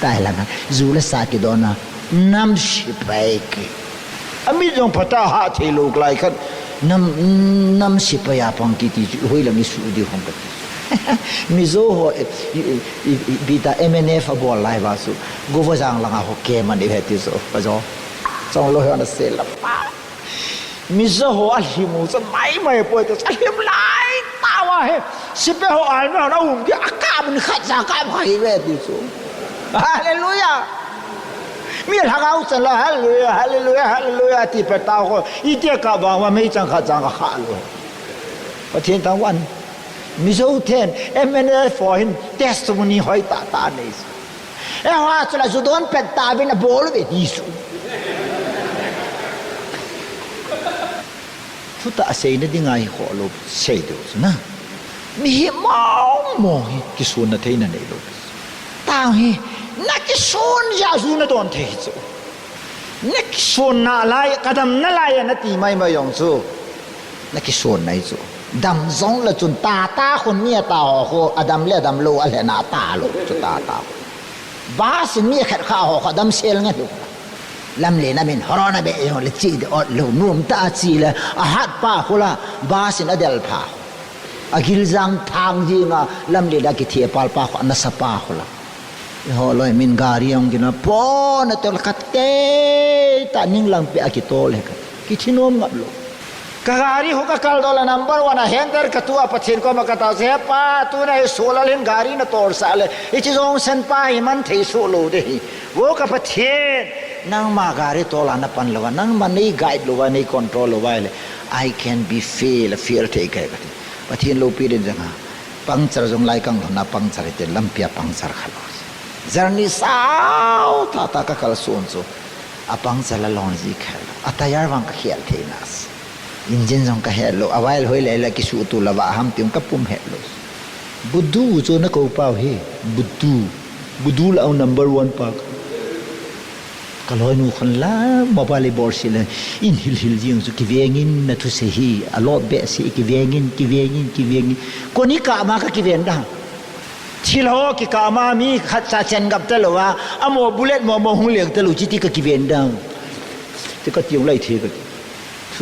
tai langa, ju le sa kidona, nam sepai ki. Amit jong phatah a hah thei lou lai khat. Nam, nam sepai a pang kiti chu, hoilang i su di hong kati. Mizo ho, i, i, i, i, bita M N F a bol lai va chu. Govajang langa ho ke man i he ti chu, ka jo. Chong lou ho na se la pa. Mizo ho a hlimu chu mai mai poi ti chu, a hlim lai tah va he. Sepai ho a na, na um ki a ka mun khat ja ka mai ve ti chu. Hallelujah. Mi lhagao chan la, hallelujah, hallelujah, hallelujah, ti pe tao ko. Iti a ka vang va mei chang khat chang ka kha lo. Pathen thangvah in. Mizo ten, M N F ho hin, testimony hoi tah tah nei. E hoa chu la ju don pet tah vin a bol ve di su. Thutah a seina ding a hi kho lo, sei deu chu na. Mihem mong mong hi kisonna theina nei lou. Tang hi, na kison jeh a ju na don thei hi chu. Na kison nalai, ka dam nalai a na ti mai mai jong chu. Na kison nai chu. Dam jong le chun tah tah khun mi a tah ho khu, a dam le a dam lou, a lhena tah lou chu tah tah. Bus in mi khat kha ho khu, a dam sel nge lou. Lamlen a min horon a be jong le chi de ot lou, nom tah a chi le, a hat pa khu la, bus in a del pha. A gil jang thang jing a, lamlen a kithe pal pa khu, a nasa pa khu la. Eiho loi min gari hung gin a, pon a tol khat tei tah ning lang pe a kitol he khat. Kithi nom ngap lou. Ka gari ho ka kal doh le number one a handle ka tu a Pathen koma ka tao chu, He Pa, tuna hi Solal hin gari na tol sah le, hiche jong sen pa hi man thei soh lou de hi. Vo ka Pathen, nangma gari tol a na pan lou va, nangma nei guide lou va, nei control lou va le, I can be fail, fail thei ka hi ka ti. Pathen loupi den jang a. Puncture jong lai kang lhon a puncture hiten lampi a puncture kha lou. Journey sao tah tah ka kalson chu. A puncture la lon ji kha lou. A tyre vang ka khel thei na si. Engine jong ka het lou. A oil hoi le la kisuh tu la va ham ti jong ka pum het lou. Budu chu na kou pau hi. Budu. Budu la number one pa. Ka loinu khun la, mobile bol si le, in hil hil jing chu kiveng in na thusei hi, a lot behseh kiveng in, kiveng in, kiveng in. Koni kah ma ka kiven da. Thil ho kikah ma mi khat cha chen gap ta lou a, amo bullet mo mo hung leng ta lou chi ti ka kiven da. Ti ka ti jong lai the ka ti.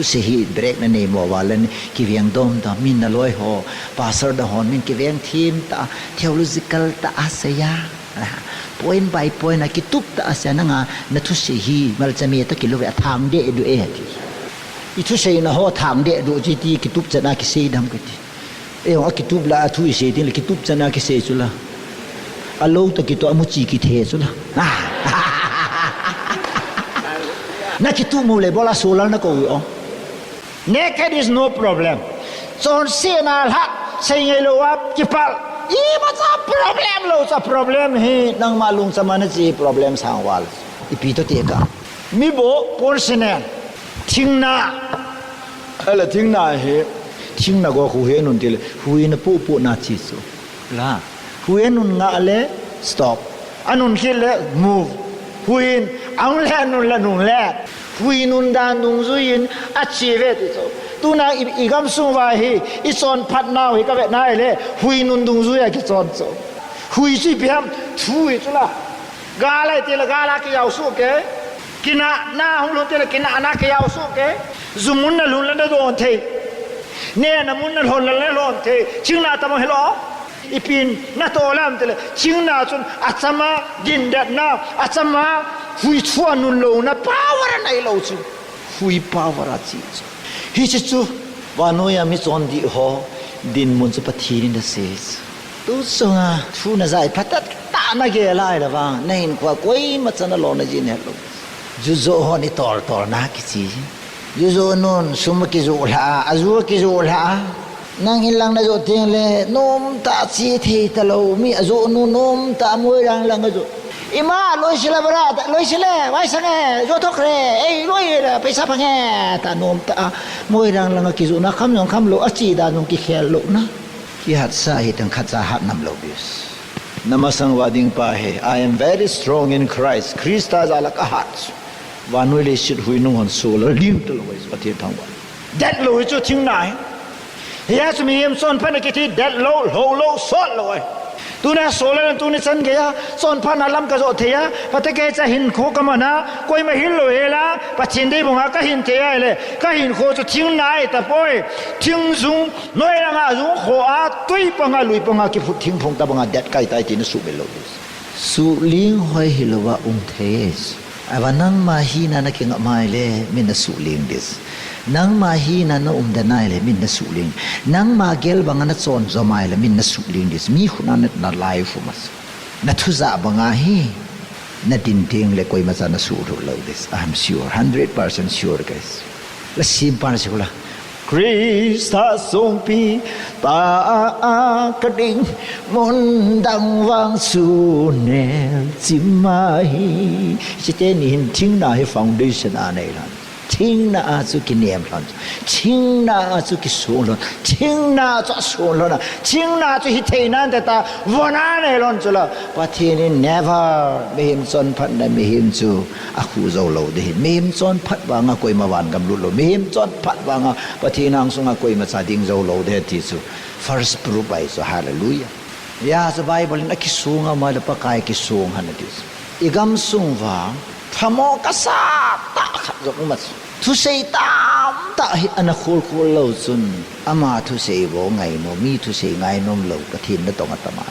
Thusei hi break nanei mo valen kiveng dom dom, min naloi ho, pastor da hon min kiveng thim ta, theological ta a seiya. Point by point a kitup ta a seiya, nanga nathusei hi malchame ta kilou ve, athang deh du e ti. Ithusei na ho thang deh du ji ti kitup chan a kisei dam kati. Eihon akitup la a thu isei ding le kitup chan a kisei chu la. Alou ta kitoh a muchi kithe chu la. Nakitup mo le bol a solal nakou o. Naked is no problem. Chonsetna lhah, sei ngailou a kipal. Imacha problem lou cha problem hi, nangma lungcham a nache problem sang val. Ipi toh ti ka. Mibo, pon senen. Thingna. Ala thingna hi. Thingna go khu he nun tile. Huina pu pu na chi chu. La. Hui anun ngah le stop. Anun khit le move. Huiin, ahung le anun le nun le. Hui nun dan dungjuiyin ache ve ti chu. Tuna i, i gamsung uva hi, i chonphat nau hi kavet nai le, hui nun dungjuiya kichon chu. Hui chu ipi ham, thu hi chu la. Gal ahi tile gal a kiyao soh kei. Kinahna hung lhun tile kinahna kiyao soh kei. Ju mun nalhun le nadon thei. Nehna mun nalhon le nadon thei. Thingna tamo hilou. Ipin natoh lam tile. Thingna chun achama dindetna, achama hui thua nun louna power anei lou chu. Hui power achi chu. Hiche chu, vannoiya michon dih ho, dinmun chu Pathen in asei chu. Tu chunga, thu najah phatah tah nagel lai le vang, nahinkhoa koimacha nalo najin helou. Ju joh hon itol tol na kichi. Ju joh nun, sum akijoh lha a, aju akijoh lha a. Nang inlang najoh teng le, nomtah a che thei talou, mi ajoh nu nomtah a Moirang lang ajoh. Ima, loise le bara, loise le, vaisang e, joh thok re, ei, loi le, paisa phang e, ta nomtah a, Moirang lang a kijoh na, kham jong kham lou, ache dan jong kikhel lou na. Kihatsah hi teng khatcha hat nam lou bis. Namasang uva ding pa hi, I am very strong in Christ. Christa jal a kahat. Vannoi leiset hui nung hon solal ling talou, Pathen thangvah. Detlou hi chu thingna hi. Hia chu mihem chonphatna kiti detlou, lhoulou, sotlou ahi. Tuna solal tuni chan geiya, chonphatna lam kajoh thei a, phatecha hinkho kaman a, koima hil lou hela, Pathen deibanga kahin thei ahile, kahinkho chu thingna ahitapoi, thingjung, noi langa jung kho a, tui panga, lui panga kiphut thingphung tobanga det kahitai ti nasuhmil lou ding. Suhling hoi hilouva um thei. Ahivang nangma hina nakingah mai le, min nasuhling ding. Nangma hina naumden ahile, min nasuhling. Nangma gel banga nachon jom ahile, min nasuhling ding. Mi khut a na, nalai fu mas. Nathu jah banga hi, nadin teng le koimacha nasuhlhuh lou ding. I am sure, hundred percent sure, guys. Lasim pan sila. Christa songpi tah a kading, mun dang vang chu nelchim ahi. Chuteni hin thingna hi foundation anei lhon. Thingna a chu kinem lhon. Thingna a chu kisong lhon. Thingna chu asong lhon a. Thingna chu hithei nante tia von anei lhon chu la. Pathen in never mihem chonphatna mihem chu akhu jou lou ding ahi. Mihem chonphat vanga koima vangam lut lou. Mihem chonphat vanga Pathen angsunga koimacha ding jou lou ding ahi ti chu first proof ahi chu, hallelujah. Hia chu Bible in akisong a mai le Pakai kisong hen ati chu. I gamsung uva phamo kasah tah khat jong um a chu. Thusei tamtah hi ana khol khol lou chun ama thusei bou ngainom, mi thusei ngainom lou, Pathen natong atam a.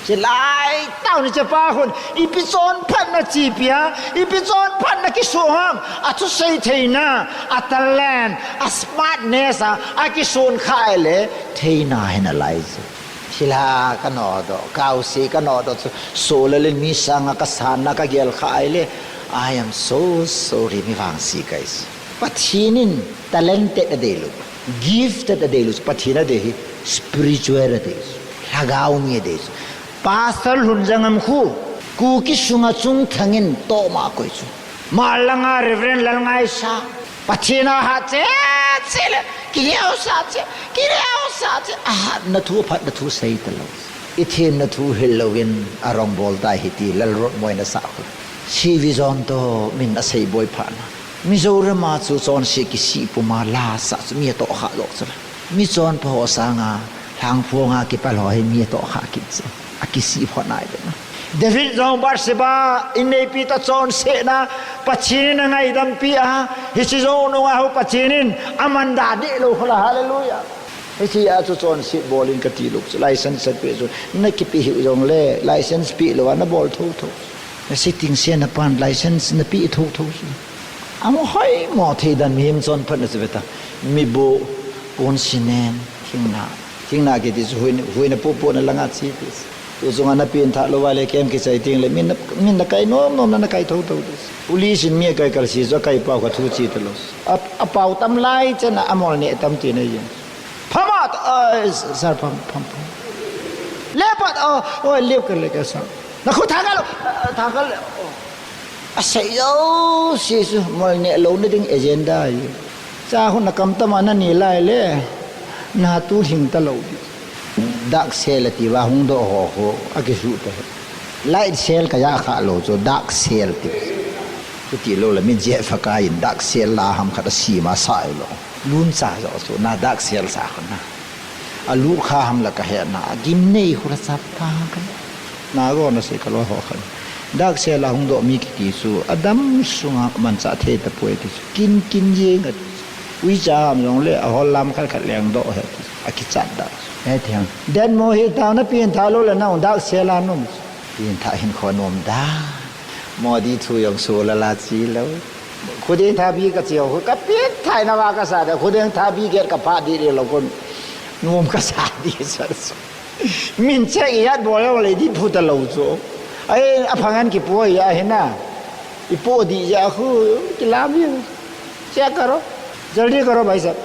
Chulai tah ni chepa khun, ipi chonphatna chepi a, ipi chonphatna kisong ham, athusei theina, a talent, a smartness a, akisong kha le, theina hi nalai chu. Thilha kanodoh, kaose kanodoh chu, solal in mi sanga kasanna kagel kha le, I am so sorry, mi vangse kahi chu. Pathen in talented adei lou, gifted adei lou, Pathen adei hi spiritual adei chu, lhagao mi adei chu. Pastor Lhunjangam khu, Kuki sunga chungthang in tohma koi chu. Malanga Reverend Lalngaisa, Pathen a hat cheh cheh le, kineosah cheh, kineosah cheh, ahatna thu, aphatna thu sei talou. Ithemna thu hil louvin arongbol tai hiti, Lalrotmoi nasah khu. Chi vision toh min asei boi phat na. Mizoram a chu chonse kisih puma la sah chu mi atohkhah joh chu la. Mi chonpha ho sanga, lhangphong a kipal ho hi mi atohkhah kit chu. Akisih phot nai be na. David jong Bathsheba inneipi toh chonsetna, Pathen in angaidampi a, hiche jong nunga hu Pathen in aman da deh lou khu la, hallelujah. Hiche a chu chonset bol in kati lou chu, license pe chu, nakipe hih jongle, license pe lou a nabol thotho. Na sitting se na pan license nape thotho chu. Amaho hoimo thei dan mihem chonphatna chu veta. Mibu, pon sinen, thingna. Thingna kiti chu huina, huina popo na langa che ti. Tu chunga na pengthah lou va le kem kichai teng le, min na, min na kai nom nom na, na kai thotho ti. Police in mi akai kalse chu akai pau kha thu che talou. A, apau tam lai chan a amol neh tam ti na yin. Phamat, ai, sir, pham, pham, pham. Lepat, oh, oh, lep ka le ka sa. Nakhu thangkal, thangkal, oh. Asei jouse chu mol neh louna ding agenda ahi. Cha khu nakam tama nani lai le, natu lhing talou di. Dak sel ati va hung doh ho khu, akisuh ta. Light sel kaja kha lou chu, dak sel ti. Chuti lou le, mi jeh pha kai in dak sel la ham khat asima sai lou. Lun cha jo chu, na dak sel sa khu na. Alut kha ham la kahe na, agimnei khu la chap ta ka. Na go na sei kaloi ho khan. Dak sel a hung doh mi kiti chu, adam sunga manchah thei tapoi ti chu. Kin, kin jeng ati. Uicha ham jongle, ahol lam khat khat leng doh ahi ti. Akichat da. Ahi ti ham. Den mo hi tao na pengthah lou le na hung dak sel a nom. Pengthah hin kho nom da. Modi thu jong so la la chi lou. Khudeng thabi ka cheu, ka pengthah na va ka sa da, khudeng thabi get ka pha di di lou kon. Nom ka sa di sa. Min che i yat bol le di phu talou chu. Ai, aphangan kipo ya hi na. Ipo di ja khu, kilam hi. Check karo. Jaldi karo, bhai sahab.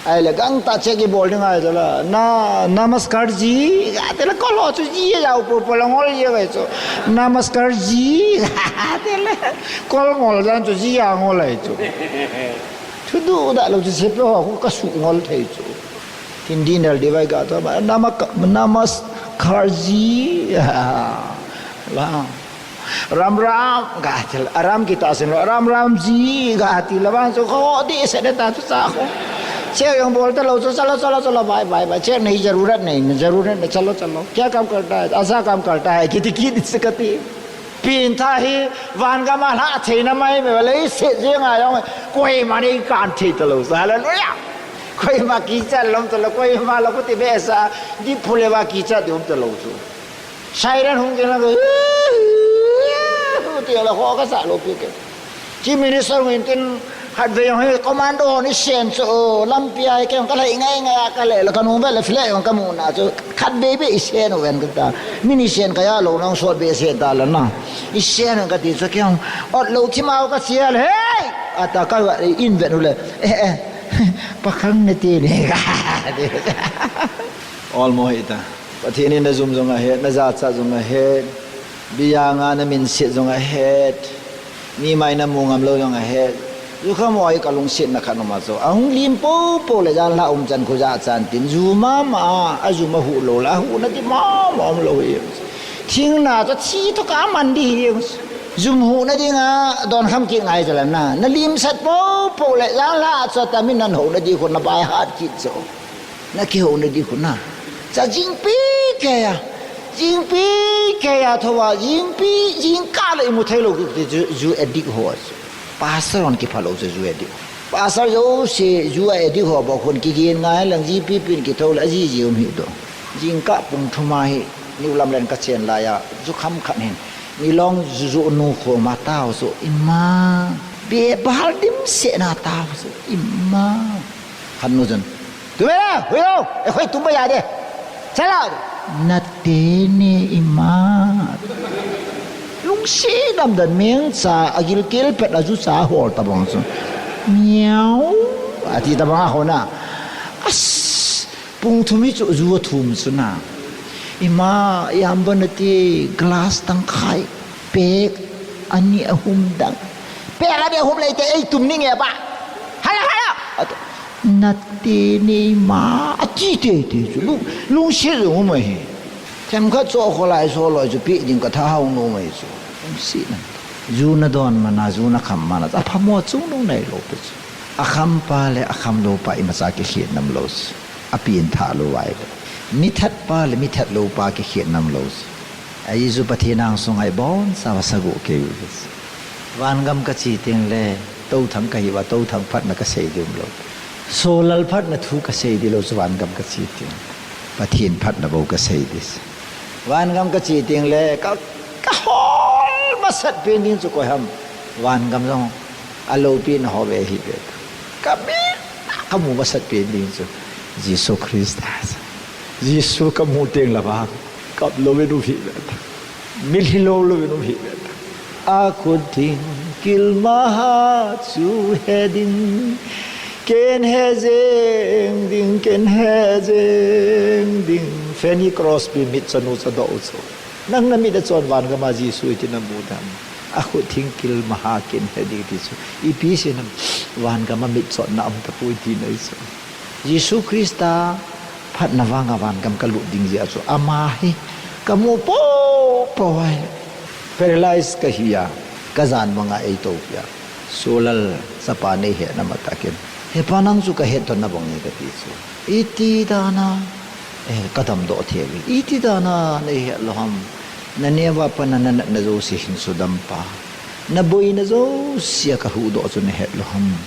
Ahile gangtah check ibol ding ahi chu la. Na, namaskar ji, kati le kol ho chu ji a jao popo la ngol ji ahi chu. Namaskar ji, kati le kol ngol jan chu ji a ngol ahi chu. Thuduh da lou chu sepai ho khu kasuh ngol thei chu. Hindi nal di vai ga to ma, namak-, namaskar ji. La. Ram ram, kati le, aram kitah sin lou, ram ram ji, kati le, vang chu kho, di se de ta chu cha kho. Check jong bol talou chu, chalo, chalo, chalo, bye, bye, bye. Check nahi zarurat nahi, zarurat nahi, chalo, chalo. Kya kam karta hai? Aisa kam karta hai, kiti kiti se kati. Pengthah hi, van gam a lha theina mai, me le se jeng a jong, koima nei kan thei talou, hallelujah. Koima kichat lom talou, koima la kuti be sa, di phule va kichat di um talou chu. Siren hung kile, ti la ho ka sa lou pi ke. Chief Minister hung in tin khatvei jong hi commando hon i sen chu, lampi a hi kei jong ka lhai ngai ngai a ka le la ka nung ve le file jong ka mu na chu khatvei ve i sen u ven ka ta. Min i sen ka ja lou nang sot ve sen ta la na. I sen ka ti chu kei jong ot lou thim a ka chia le, hei! Ata ka va in ven u le. Eh, eh. Pakhang na ti ni ka. Ol mo hi ta. Pathen in na jum jong ahet, na jachat jong ahet, bia nga na minset jong ahet, mi mai na mu ngam lou jong ahet. Ju kha mo ai ka lungset na khat um a chu. Ahung lim popo le jan la um chan khu jachat tin. Ju mama, a jum a hu lou la, hu na ti mama um lou hi. Thing na chu thi to ka man di hi. Jum hu na ding a, don kham ki ngai chu la na. Na lim sat popo le jan la chu ta min nan ho na di khu na bai hat kit chu. Na kihou na di khu na. Cha jingpi kei a. Jingpi kei a thou a. Jingpi, jingkah le imu thei lou kiti chu, ju addict ho a chu. Pastor hon kipha lou chu, ju addict. Pastor jouse, ju addict ho bou khun kigen ngai lang jingpi pin kithou le, aji ji um hi do. Jingkah pung thum a hi, niu lam len ka chen lai a, ju kham khat hin. Milong ju ju nu kho ma tao chu, ima. Be bahal dim se na tao chu, ima. Khan nu jun. Tumela, huyo, e khoi tum ba ya de. Chala. Nate ne ima. Lungsi dam dan meng cha, agil kel pet a ju cha hol ta bang chu. Miau. Ati ta bang a ho na. As, pung thum hi chu ju a thum chu na. Ima, yam ban ati glass tang khai. Pek, ani ahum dang. Pek ani ahum lei te ei tum ni nge ba. Hala, hala. At, Nate nei ma, ati tete chu, lung, lungset jong um ahi. Themkhat chu kholai so loi chu pi ding ka tha hao nom ahi chu. Lungset na. Ju na don mana, ju na kham mana, aphamo chung nung nei lou pi chu. Akham pa le akham lou pa imacha kikhen nam lou chu. Api in tha lou vai lou. Mi that pa le mi that lou pa kikhen nam lou chu. Ahi chu Pathen angsunga ibonchauva sagoh kei u. Vangam kache tengle, Touthang kahiuva, Touthang phatna kasei ding lou. Solal phatna thu kasei ding lou chu vangam kache teng. Pathen phatna bou kasei ding. Vangam kache tengle, ka, kahol masat pen ding chu koi ham. Vangam jong aloupina ho ve hi ve. Ka mi, kamu masat pen ding chu Jesu Christa. Jesu kamu teng le vang, kap louvin um hih ve. Mitlhi lou louvin um hih ve. Akhut thing kilmaha chu he ding. Ken he jeng ding, ken he jeng ding. Fanny Crosby mit chanu chadoh u chu. Nang namit a chun vangama Jesu iti namu dem? Akhut thing kilmaha ken he ding ti chu. Ipi sei nam, vangama mitchotna um tapoi tina ahi chu. Jesu Christa phatna vanga vangam kalut ding jeh a chu. Ama hi kamu poupou ahi. Paralyze kahi a, kajan banga eitoupi a. Solal chapa neihetna matah in, He pa, nang chu kahet toh nabang ahi kati chu. Iti dana, eh, kadamdoh thei uve. Iti dana neihet lou ham? Naneo a pat a nanatna jouse hin sudam pa. Naboina jouse a kahuhdoh chu nahet lou ham?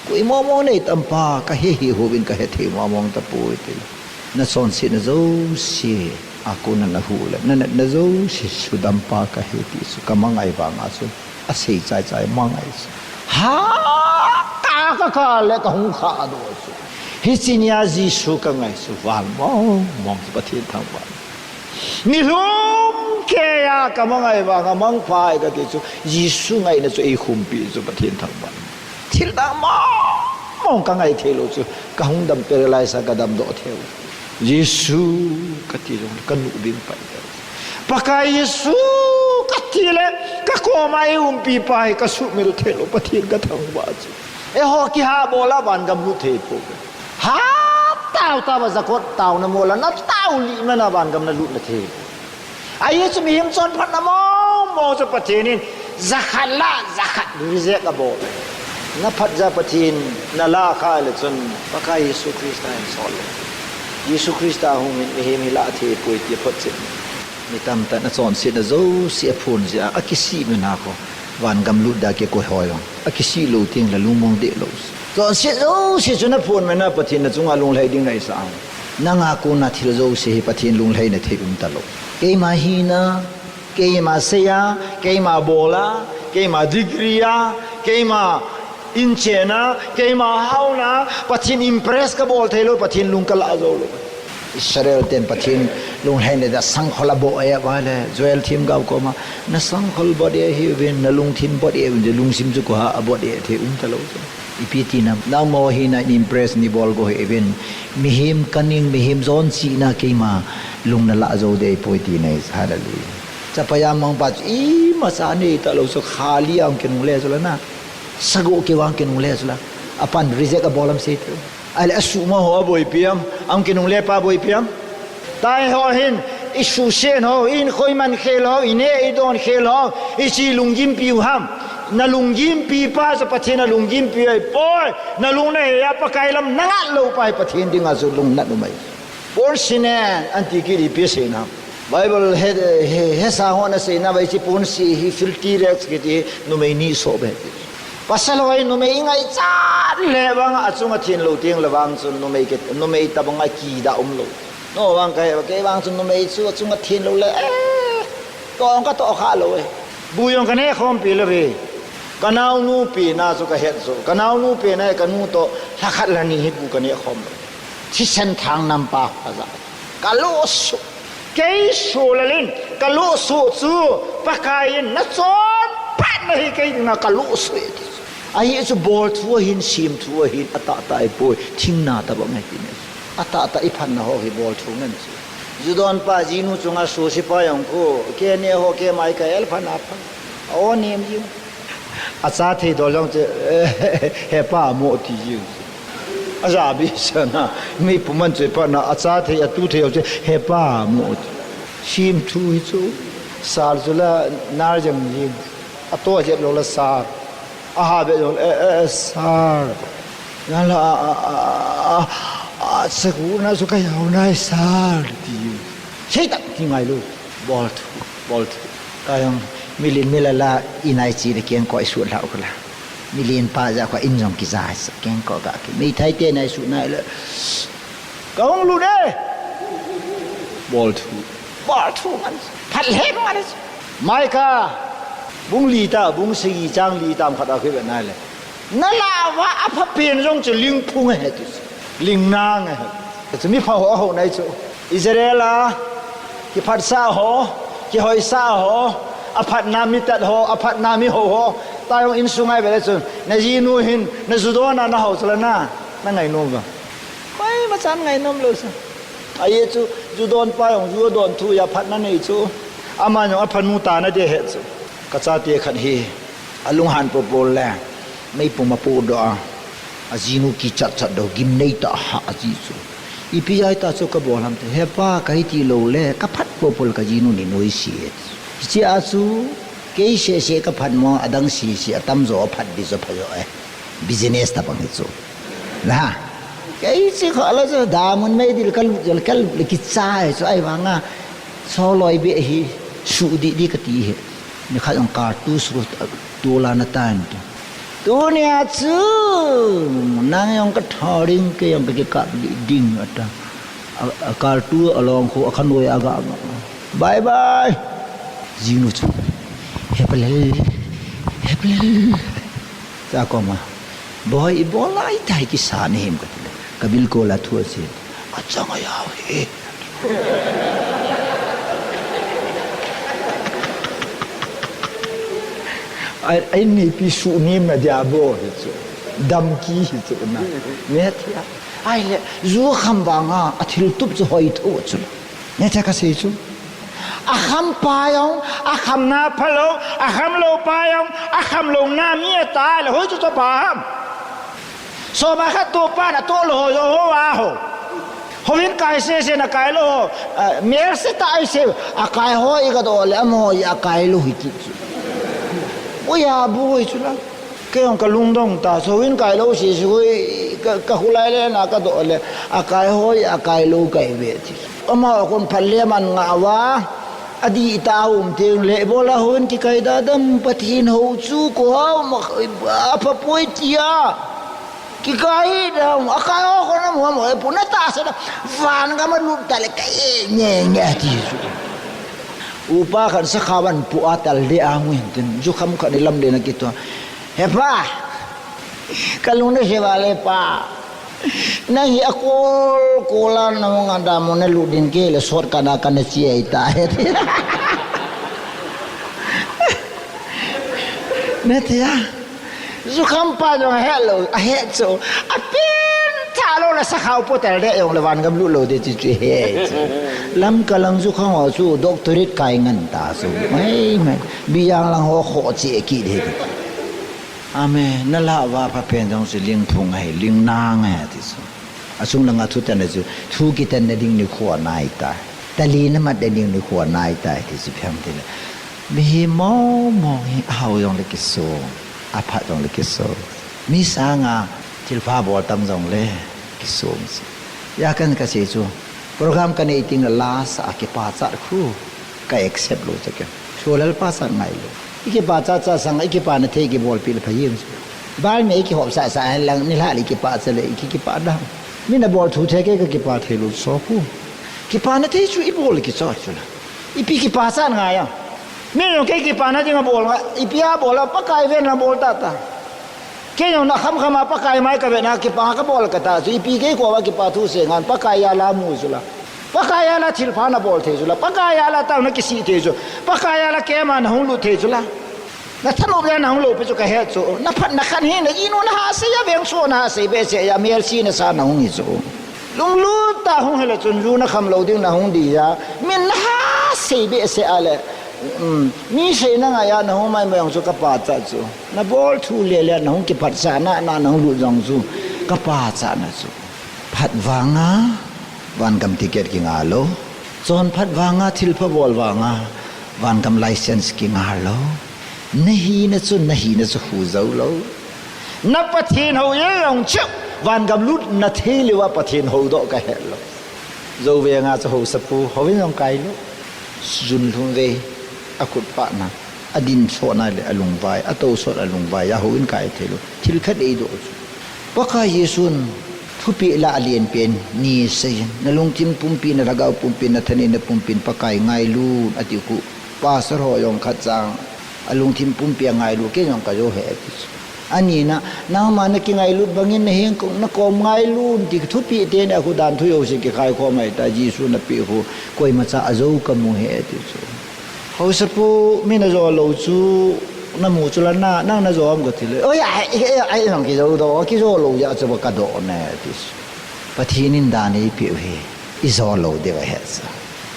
Koi mong mong neitam pa, kahe hih uvin kahethei mong mong tapoi ti. Nachonsetna jouse a kona nahuh le, nanatna jouse sudam pa kahi ti chu kamangai vanga chu. Asei chaichai mangai chu. Ha, ka, ka, ka le kahung khahdoh chu. Hiche nia Jesu kangai chu, van mong mong chu Pathen thangvah. Nilhum keiya kamangai vanga mangpha ahi kati chu, Jesu ngaina chu eikhumpi chu Pathen thangvah. Thil dang mong mong kangai theilou chu, kahung dam, paralyze a kadamdoh thei u. Jesu kati jongle kanuh bing pai. Pakai Jesu kati le, kakoma eiumpi pa hi kasuhmil theilou, Pathen kathangvah chu. Eiho kihabol a vangam lut thei pouve. Hat tao tao a jakot taona mola natao lih mana vangam nalut nathei. Ahi chu mihem chonphatna mong mong chu Pathen in jakhat lah jakhat reject abol. Naphat jeh a Pathen nalah kha le chun Pakai Jesu Christa in sol le. Jesu Christa hung hin mihem hi lah thei poi ti photchet. Mi tamtah in achonsetna jouse aphon jeh a, akisih man a kho, vangam lut dia kikoi hoi jong akisih lou tengle lungmong deh lou. Chonset jouse chu naphon man a Pathen nachunga lunglhai ding nahisah a. Nanga kona thil jouse hi Pathen lunglhaina thei umtalou. Keima hina, keima seiya, keima bola, keima degree a, keima inchena, keima haona, Pathen impress kabol theilou, Pathen lung kalah joulou. Israel ten Pathen lunglhaina dia sangkhol aboh e uva le, Joel themgao koma, nasangkhol bot e hiuvin, nalungthim bot e uvin, lungsim chu koiha abot e thei umtalou. Ipi ti nam, nangma hina impress neibol go hiuvin, mihem kaning, mihem jonchihna keima lung nalah jou ding ahipoi tina ahi. Hallelujah. Chapa imangpa chu imacha neitalou chu, khali a hung kinungle chu la na. Sagoh keu a hung kinungle chu la. Apan reject abol am sei teu. Ahile asuhmo ho aboipi am, ahung kinungle pa aboipi am. Tahi ho hin, isuhset ho, ihinkho iman khel ho, ineh idon khel ho, iche lunggimpi u ham? Nalunggimpi pa chu Pathen nalunggimpi u ahipoi. Nalung nahei a Pakai lam nangat lou pa hi Pathen dinga chu lungnat um ahi. Porn sin e, anti kiti ipi asei nam? Bible he, he, hesa hon aseina uva hiche porn sin hi filthy rags kiti numei ni soh beh ti. Pasal ho hi numei ingaichat le vang achunga thenlou tengle vang chun numei ke, numei tobanga kidah umlou. No vang kahe, kei vang chun numei chu achunga thenlou le, eh, toh katoh khalou e. Bu jong kaneh khompi lou ve. Kanaonu pena chu kahet chu. Kanaonu pena hi kanu toh lhakhat lhani hi bu kaneh khom lou. Thisen thang nampa kajah. Kalosuh. Kei Solal in kalosuh chu Pakai in nachonphatna hi kei dinga kalosuh e ti chu. Ahi chu bolthu ahin, semthu ahin, atahtah ahipoi, thingna tobang ahi tina. Atahtah iphatna ho hi bolthu ngen chu. Ju donpa jinu chunga susipa jong khu, kei neh ho, kei mai ka el phatna pha. O nem jing. Achathei dol jong chu, hepa amo ti jing. Ajabisana, mi puman chu iphatna, achathei, atuthei jong chu, hepa amo ti. Semthu hi chu, sal chu la nar jeng jing. Ato jep lou la sar. Aha be jong, eh, eh, sar. Nala, a, a, a, a, a, saguna chu kajao nai sar, ti. Seitak ti ngailou, bolthu. Bol thu. Ka jong, milen milala, inai chi le kengkoh i sut lhau khu la. Milen pa ja khu in jong kija sa, kengkoh ga ki. Meithai te nai sut nai le. Ka hung lut e. Bol thu. Bol thu ngan. Phat le ngan. Micah. Bung li ta, bung sagi chang li tam khat a khu ve nai le. Na lah uva apha pen jong chu lingphung ahi ti chu. Lingnang ahi. Chu mi pha ho, ho nai chu. Israel a kiphatsah ho, kihoisah ho, aphatna mi tat ho, aphatna mi ho ho. Ta jong insung a i ve le chun, na jinu hin, na ju don a na hou chu la na, na ngainom uva. Koima chan ngainom lou sa. Ahi chu, ju don pa jong, ju adon thu a phatna nei chu. Ama jong aphanu tana ding ahi chu. Ka chate khat hi. Alunghan popo le, meipum apodoh a, ajinu kichat chat doh, gimnei tah a hah aji chu. Ipi jeh a hitia chu kabol ham ti, he pa, kahi ti lou le, kaphat popo le kajinu nei noise. Hiche a chu, kei seh seh kaphat mo, adang seh seh, atamjo aphat ding chu phajo e. Business tabang hi chu. Na. Kei chu kha la chu, damun meidil kalut jol, kalut le kicha e chu, ahivanga, soloi be hi, su di di kati he. Nikhat jong car tu su tu la na tan tu. Tunia chu, nang jong katha ding, kei jong kakikap ding ata. A, a car tu along khu, akhanoi aga. Bye bye. Jinu chu. Hepalel. Hepalel. Cha koma. Boi, ibol lai tai kisa nahim kati le. Kabil ko la thu ase. Achang a jao he. Ai, ai nipi su nim na dia bo hi chu. Damki hi chu na. Nge thia. Ahile, ju kham vanga, athil tup chu hoi tho chu. Nge thia kasei chu. Akham pa jong, akhamna phalou, akham lou pa jong, akham louna mi ata le hoi chu chu pa ham. Soma khat to pa na to lou ho, ho a ho. Hovin kai sese na kai lou ho, ah, mel se ta ai se, akai ho i kadoh le, amaho i akai lou hi ti chu. Oi a bu hoi chu la. Kei jong kalungdong ta, so in kai lou sese hoi, ka, ka khulai le na kadoh le, akai ho i akai lou kai ve ti. Amaho kon phat le man nga uva, adih ta um teng le, bola hon kikai da dam Pathen hou chu ko hau ma, apha poi tia. Kikai da um, akai ho kon amu amu, e pu na ta sa da, van gam a lut ta le kai, nge, nge ti chu. Upa khan sakha van pu a tal de a ngu hin tin, jukham khat ni lam de na kito. He pa, kalung na se va le pa. Nang hi akol, kol a nahung a damun nalut ding kei le sot kana kana chi ai ta he. Nati a. Jukham pa jong ahe lou, ahe chu. Apen tha lou le sakha u potel de jong le van gam lut lou de chu chu he chu. Lamka lang jukham ho chu doctorate kai ngan ta chu. Mai, mai. Biyang lang ho kho che ki de. Amen. Na lah uva apha pen jong chu lingphung ahi, lingnang ahi ti chu. Achung langa thutan a chu, thu kitan na ding nikho anai tai. Tali na mat na ding nikho anai tai ti chu phiam ti le. Mihem mong mong hi ahao jong le kisong, aphat jong le kisong. Mi sanga thilpha bol tam jong le kisong chu. Hia kan kasei chu, program kanei teng le last a kipachat khu. Ka accept lou chu kei. Thu Lalpa cha ngai lou. I kipachat cha sang, i kipana thei kibolpi le pha jeng chu. Bal me i kihop sah sah hen lang, nilhah le i kipah cha le, i ki, kipah dam. Mi nabol thu thei kei ka kipah thei lou so khu. Kipana thei chu i bol kichoi chu la. Ipi kipachat ngai a. Mi jong kei kipana dinga bol ngai, ipi a bol a, Pakai ven lang bol tata. Kei jong na kham kham a Pakai mai ka ve na kipa ka bol ka ta chu, ipi kei koma kipa thu sei ngan, Pakai a la mu chu la. Pakai a la thilpha na bol thei chu la. Pakai a la tao na kisih thei chu. Pakai a la kema na hung lut thei chu la. Na thanop le na hung lou pi chu ka he chu. Na phat na khan hi na inu na ha sei a veng chu na ha sei be sei a mel si na sa na hung hi chu. Lunglut ta hung hela chun ju na kham lou ding na hung di a. Min na ha sei be sei a le. Um, mi seina ngai a na hung mai mai jong chu ka pachat chu. Na bol thu le le na hung kiphatsah na, na, na hung lut jong chu ka pachat na chu. Phat vanga, vangam ticket kinga lou. Chonphat vanga, thilpha bol vanga, vangam license kinga lou. Na hina chu, na hina chu khu jou lou. Na Pathen hou jong chu, vangam lut na thei le uva Pathen hou doh ka he lou. Jou venga chu housapu, hou in jong kai lou. Jun lhum ve. akhut pahna, adin sotna le alungvai, atou sot alungvai, ahouin kai theilou. Thil khat eidoh chu. Pakai Jesun thupeh la alen pen niseiyin, nalungthim pumpi, nalhagao pumpi, nathaneina pumpi in Pakai ngailut ati khu. Pastor ho jong khat chang, alungthim pumpi a ngailut, kei jong kajou e ati chu. Anina, nangma nakingailut bangin naheng kong nakom ngailut ti thupeh teni khu dan thu jouse kikhai khom ahi ta, Jesu napeh khu koimacha ajou kamu e ati chu. Haosapu, mi najou lou chu namu chu la na, nang najou am kati le. Oi, ai, ai, ai, nang kijou doh, kijou lou jeh chu ba kadoh ne ati chu. Pathen in dan eipeh u hi, ijou lou diu ahi chu.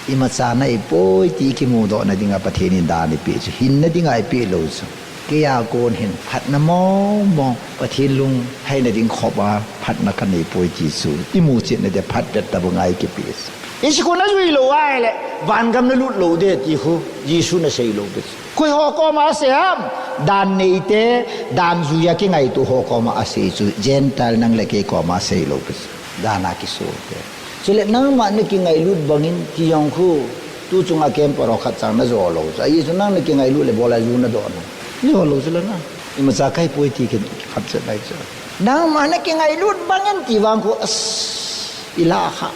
Imacha na eipoi ti kimudohna dinga Pathen in dan eipeh chu, hinna dinga eipeh lou chu. Keiya kon hin phatna mong mong, Pathen lungheina ding khop a phatna kanei poi ti chu, imu chetna dia phat vet tabang a eikipeh chu. Hiche khu najui lou ahile, vangam nalut lou ding ti khu, Jesun asei lou pi chu. Koi ho koma asei ham, dan neite, dan jui a kingaito ho koma asei chu, Gentile nang le kei koma asei lou pi chu. Dan a kisote. Chule nangma nakingailut bangin ti jong khu, tu chunga camper ho khat chang najou lou chu. Ahi chu nang nakingailut le bol a ju nadoh na. Najou lou chu la na. Imacha kahi poi ti kikhat chet nai chu. Nangma nakingailut bangin ti vang khu, as, ila kha.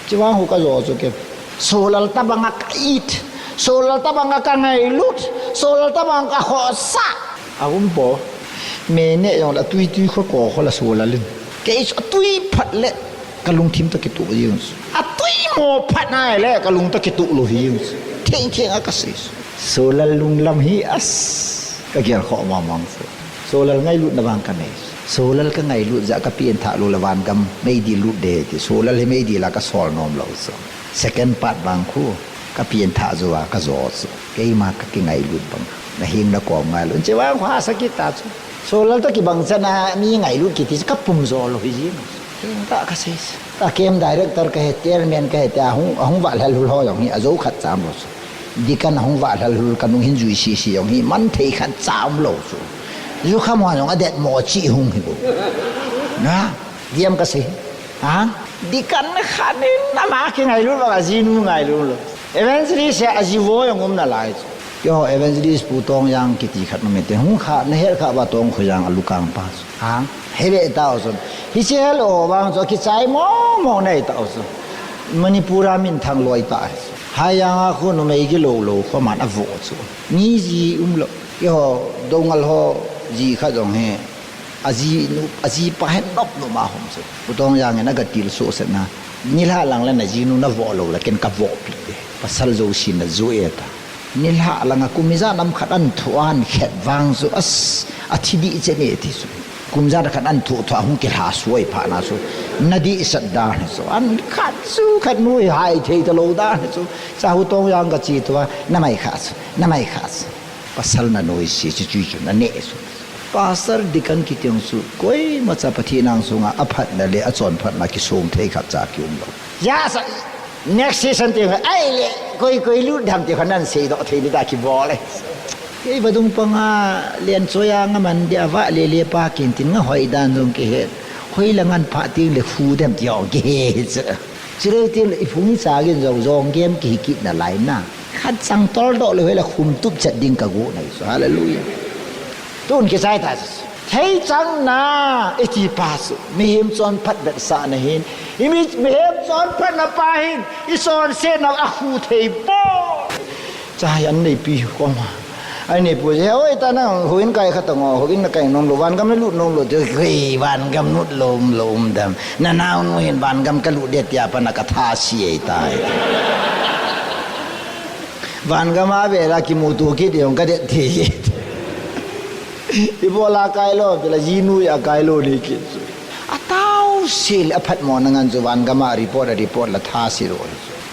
Chi vang khu kajou chu kei. Solal tabang a ka-it. Solal tabang a kangailut. Solal tabang a kakhohsah. Aum po. Me ne jong la tui tui kho ko kho la solal in. Kei chu atui phat le kalungthim toh kituh jeng chu. Atui mo phat nai le kalung toh kituh lou hi jeng chu. Theng theng a kasei chu. Solal lunglam hi as. Kagel kho mong mong chu. Solal ngailutna vang kanei chu. Solal kangailut jeh a kapen thah lou le vangam meidil lut ding ti. Solal hi meidil a kasol nom lou chu. Second part vang khu, kapen thah jou a kajou chu. Keima kakingailut bang. Naheng nakom ngailut. Chi vang khu hahsa kit ta chu. Solal toh kibang chan a mi ngailut kiti chu kapum jou lou hi jeng. Kei ta kasei chu. Ka camp director kahi, chairman kahi, tia hung, ahung vahlhal lhul ho jong hi, ajou khat cha um lou chu. Deacon ahung vahlhal lhul kanung hin jui sisi jong hi, man thei khat cha um lou chu. Jukham ho jong adet mo chi hung hi bou. Na, diam kasei. Ha? Deacon khat in ama kingailut vang ajinu ngailut lou. Evangelist a aji vo jong um nalai chu. Keiho evangelist Pu Tongjang kiti khat um inte. Hung kha, nahet kha uva Tongkholjang alukang pa chu. Ha? Heve tao chu. Hiche helou vang chu kichai mong mong nei tao chu. Manipur a minthang loi tah. Haijang a khu numei gilou lou khoman avo chu. Mi ji um lou. Keiho Doungel ho ji khat jong hi. Ajinu, ajipa hin nop nop ma hom chu. Pu Tongjang in aga tilsoh setna. Nilhah lang le najinu navoh lou le ken kavoh pi e. Pasal jousen najou e ta. Nilhah langa kum ijat nam khat an thoh an khet vang chu as, athi dih chen e ti chu. Kum ijat khat an thoh thoh a hung kilha suai phat na chu. Nadih sat dan hi chu. An khat chu khat nu hi hai thei talou dan hi chu. Cha Pu Tongjang kache tua, namai kha chu, namai kha chu. Pasal nanoise chu chui chu naneh chu. Pastor deacon kiti jong chu, koimacha Pathen angsunga aphatna le achonphatna kisong thei khat cha kium lou. Hijeh a next session ti, ahile, koi, koi lut dem ti kho nan seidoh thei ding ta kibol e. Kei vadung panga lenchoi a ngaman dia vahle le pa kin tin nga hoi dan jong kihe. Hoilang an phah teng le khu dem ti jong kihe chu. Chuleh teng le iphung icha gin jong jong game kihi kit nalai na. Khat chang toldoh lou hile khum tup chet ding kago nai chu. Hallelujah. Tun kichai ta. Theichang na iti pa chu. Mihem chonphat vetsahna hin. Imi, mihem chonphatna pa hin. Ichonsetna akhu thei poi. Cha hi an neipi koma. Ai neipu je, oi ta nang, houin kai kha tang o, houin nakai nom lou, vangam nalut nom lou, ti, hei, vangam lut lou, lou um dem. Nanaonu hin vangam kalut ding tia pat na katha si ei tai. Vangam a vela kimuto kit ding kadet ti. Ibola kai lou, pela jinu a kai lou ni kit. Atao sil aphat mo na ngan chu vangam a report a report la tha si lou.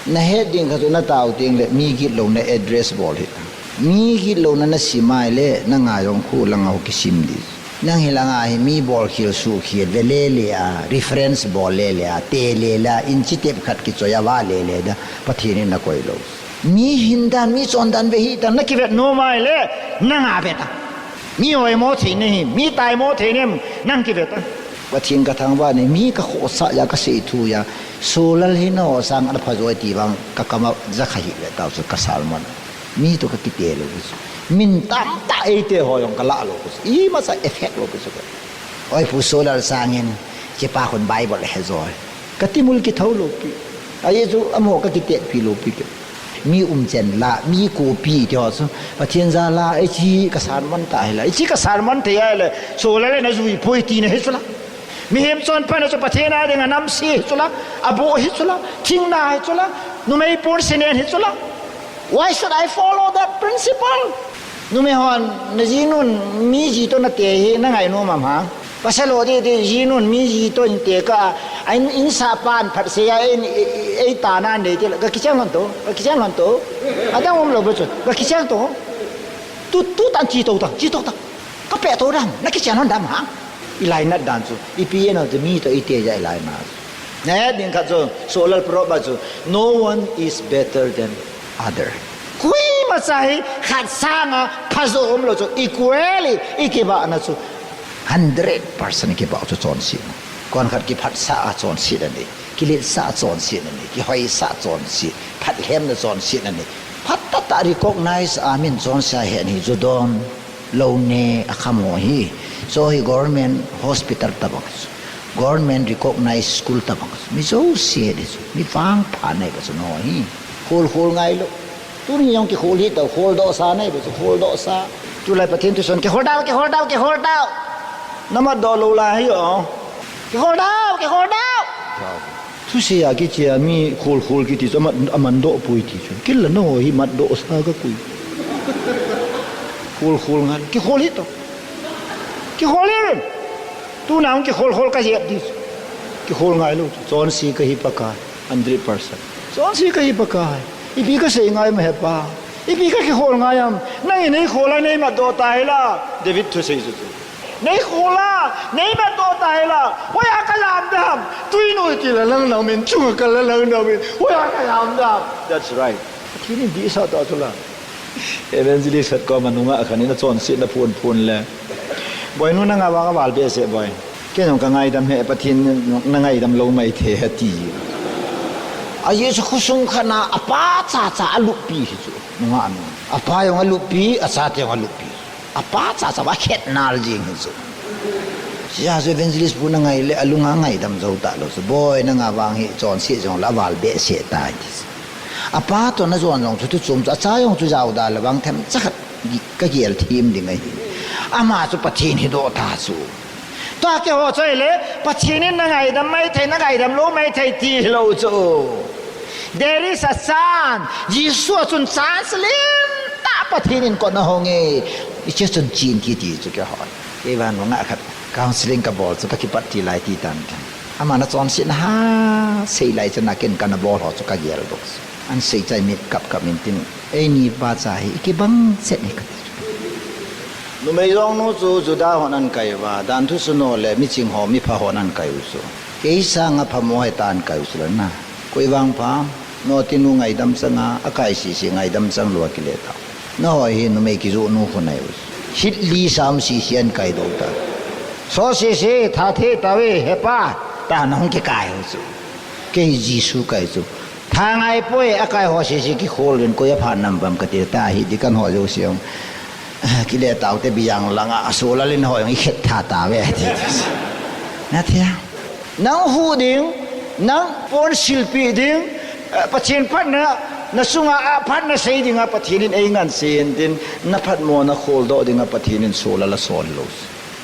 Nahet ding kha chu natao teng le mi gitlouna address bol hih. Mi gitlouna nasim a ahile, nanga jong khu langa ho kisim ding. Nang hi langa hi mi bolkhel suhkhel ve lele a, reference bol lele a, te lele a, inchi tep khat kichoi a va lele da, Pathen in nakoi lou. Mi hindan, mi chondan ve hih tan, nakivet nom a ahile, nanga ve ta. Mi oimo thei nahi, mi taimo thei nem, nang kive ta. Pathen kathangvah in, mi kakhohsah a kasei thu a, Solal hi nangho sanga ana phajoi ti vang, kakam a jakha hih ve tao chu ka sermon. Mi toh kakite lou chu. Min tamtah eite ho jong kalah lou chu. Imacha effect lou chu. Oi, Pu Solal sangin, hichepa khun Bible he jo. Kati mul kithou lou pi. Ajeh chu amaho kakitetpi lou pi. Mi umchan la, mi kopi ti ho chu. Pathen jal a, hiche ka sermon tah hi la. Hiche ka sermon thei ahile, Solal in ajui poi tina hi chu la. Mihem chonphatna chu Pathen a dinga namse hi chu la, aboh hi chu la, thingna hi chu la, numei pon sinen hi chu la. Why should I follow that principle? Numei hon, najinun mi ji toh nate hi nangai nom am ham? Pasal ho didi, jinun mi ji toh inte kah a, in, insah pan phatsei a, in, ei, ei, ei tana nei ti la, gakichen lhon to, gakichen lhon to. Adang umlou bou chu, gakichen to. Tu, tu tan chi to ta, chi to ta. Kapeh to dam, nakichen lhon dam ham? Ilainat dan chu, ipi jeh a chu mi toh ite jeh a ilainat. Nahet ding khat chu, Solal proverb chu, no one is better than other. Koimacha hi khat sanga phajo umlou chu, equally ikibahna chu, hundred percent ikibah chu chonsetna. Konkhat kiphatsah a chonsetna nei, kiletsah a chonsetna nei, kihoisah a chonset, phatlhemna chonsetna nei. Phatah tah recognize a min chonse a hen hi judon, loune, akham ho hi. Chu hi government hospital tobang chu, government recognized school tobang chu, mi jouse ding chu, mi vangpha neipa chu nangho hi. Khol khol ngailou. Tuni jong kikhol hih tao, kholdohsa neipa chu, kholdohsa. Tulai Pathen thuson, kikhol tao, kikhol tao, kikhol tao. Namatdoh lou lai hi o. Kikhol tao, kikhol tao. Thusei a kichea mi khol khol kiti chu, amat, amandoh poi ti chu. Kei la nangho hi matdohsa kakoi. Khol khol ngal, kikhol hih tao. Kikhol hih in. Tuna hung kikhol khol kahep ding chu. Kikhol ngailou chu. Chonse kahi Pakai, hundred percent. Chonse kahi Pakai. Ipi kasei ngai ma Hepa. Ipi kakikhol ngai am. Nangin neikhol a neimatdoh tahih la. David thusei chu chu. Neikhol a neimatdoh tahih la. Hoiya kajam dam. Twi noi tila lang nau min, chunga kala lang nau min, hoiya kajam dam. That's right. Pathen in dihsah tah chu la. Evangelist khat koma nungah khat in achonsetna phon phon le, Boinu, nanga vang aval behseh boi. Kei jong kangaidam e, Pathen in nangaidam lou maithei ati. Ajeh chu khosung khat na apa chacha aluppi hi chu. Nungah nu. Apa jong aluppi, achate jong aluppi. Apa chacha va khetnal jing hi chu. Hijeh a chu Evangelist pu nangai le alunga ngaidam jou talou chu. Boi, nanga vang hi chonse jong le aval behseh tai ti chu. Apa toh najon jong chu thuchom chu, acha jong chu jaoda le vang themcha khat kagel them ding ahi. Ama chu Pathen hidoh ta chu. Tua keiho chu ahile, Pathen in nangaidam maithei, nangaidam lou maithei ti hilou chu. There is a chance. Jesu a chun chance lentah Pathen in kot ana hong e. Hiche chun chen kit ti chu keiho. Kei vang nungah khat counseling kabol chu kakipat til lai ti tan tan. Aman achonsetna ha sei lai chun aken kana bol ho chu kagel bou chu. Ansei chai mit kap kap in tin, eini pacha hi ikibang chet hi kati chu. Numei jong nu chu Juda hon ahin kai uva, danthu suno le miching ho mipha hon ahin kai u chu. Kei sanga phamo hita ahin kai u chu la na. Koi vangpha, notinu ngaidam changa, akai sese ngaidam chang lou akile tau. Nangho hi numei kijoh nu khu nai u chu. Hitli sam sese ahin kai doh ta. So sese, thathe tave, hepa, ta nahung kikai u chu. Kei Jesu kai chu. Tha ngai poi, akai ho sese kikhol in koi aphat nam vang kati ta hi, deacon ho jouse jong. Kile taute bijang langa, asolalin ho jong ikhet tha tave ati. Nathia. Nang huh ding, nang pon silpeh ding, eh, Pathen phatna, nasunga aphatna sei dinga Pathen in eingansei in tin, naphatmona kholdoh dinga Pathen in solal asol lou.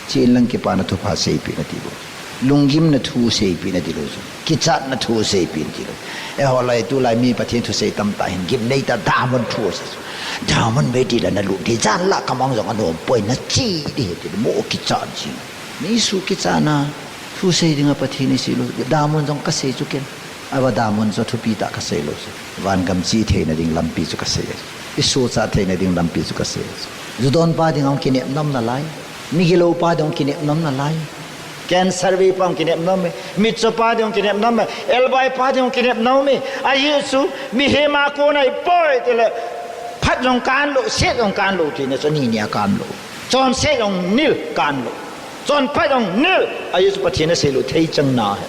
Chen lang kipana thupha seipeh nati lou. Lunggimna thu seipeh nati lou chu. Kichatna thu seipeh nati lou. Eiho lai tulai mi Pathen thusei tamtah hin gimnei ta diamond thu asei chu. Diamond vei tila nalut thei, jan lah kamang jong anom poi, nachi ding ahi ti mo kichat jing. Neisu kichatna thu sei dinga Pathen isei lou. Diamond jong kasei chu ken. Ava diamond chu thupi tah kasei lou chu. Vangam che theina ding lampi chu kasei. Isohcha theina ding lampi chu kasei. Judon pa ding ahung kinep nom nalai. Migilou pa ding ahung kinep nom nalai. Cancer vei pa ahung kinep nom e. Mitcho pa ding ahung kinep nom e. Elbai pa ding ahung kinep nom e. Ajeh chu mihem a kon ahipoi tile. Phat jong kan lou, set jong kan lou tina chu ani nia kan lou. Chonset jong nil kan lou. Chonphat jong nil. Ajeh chu Pathen asei lou thei chang nahi.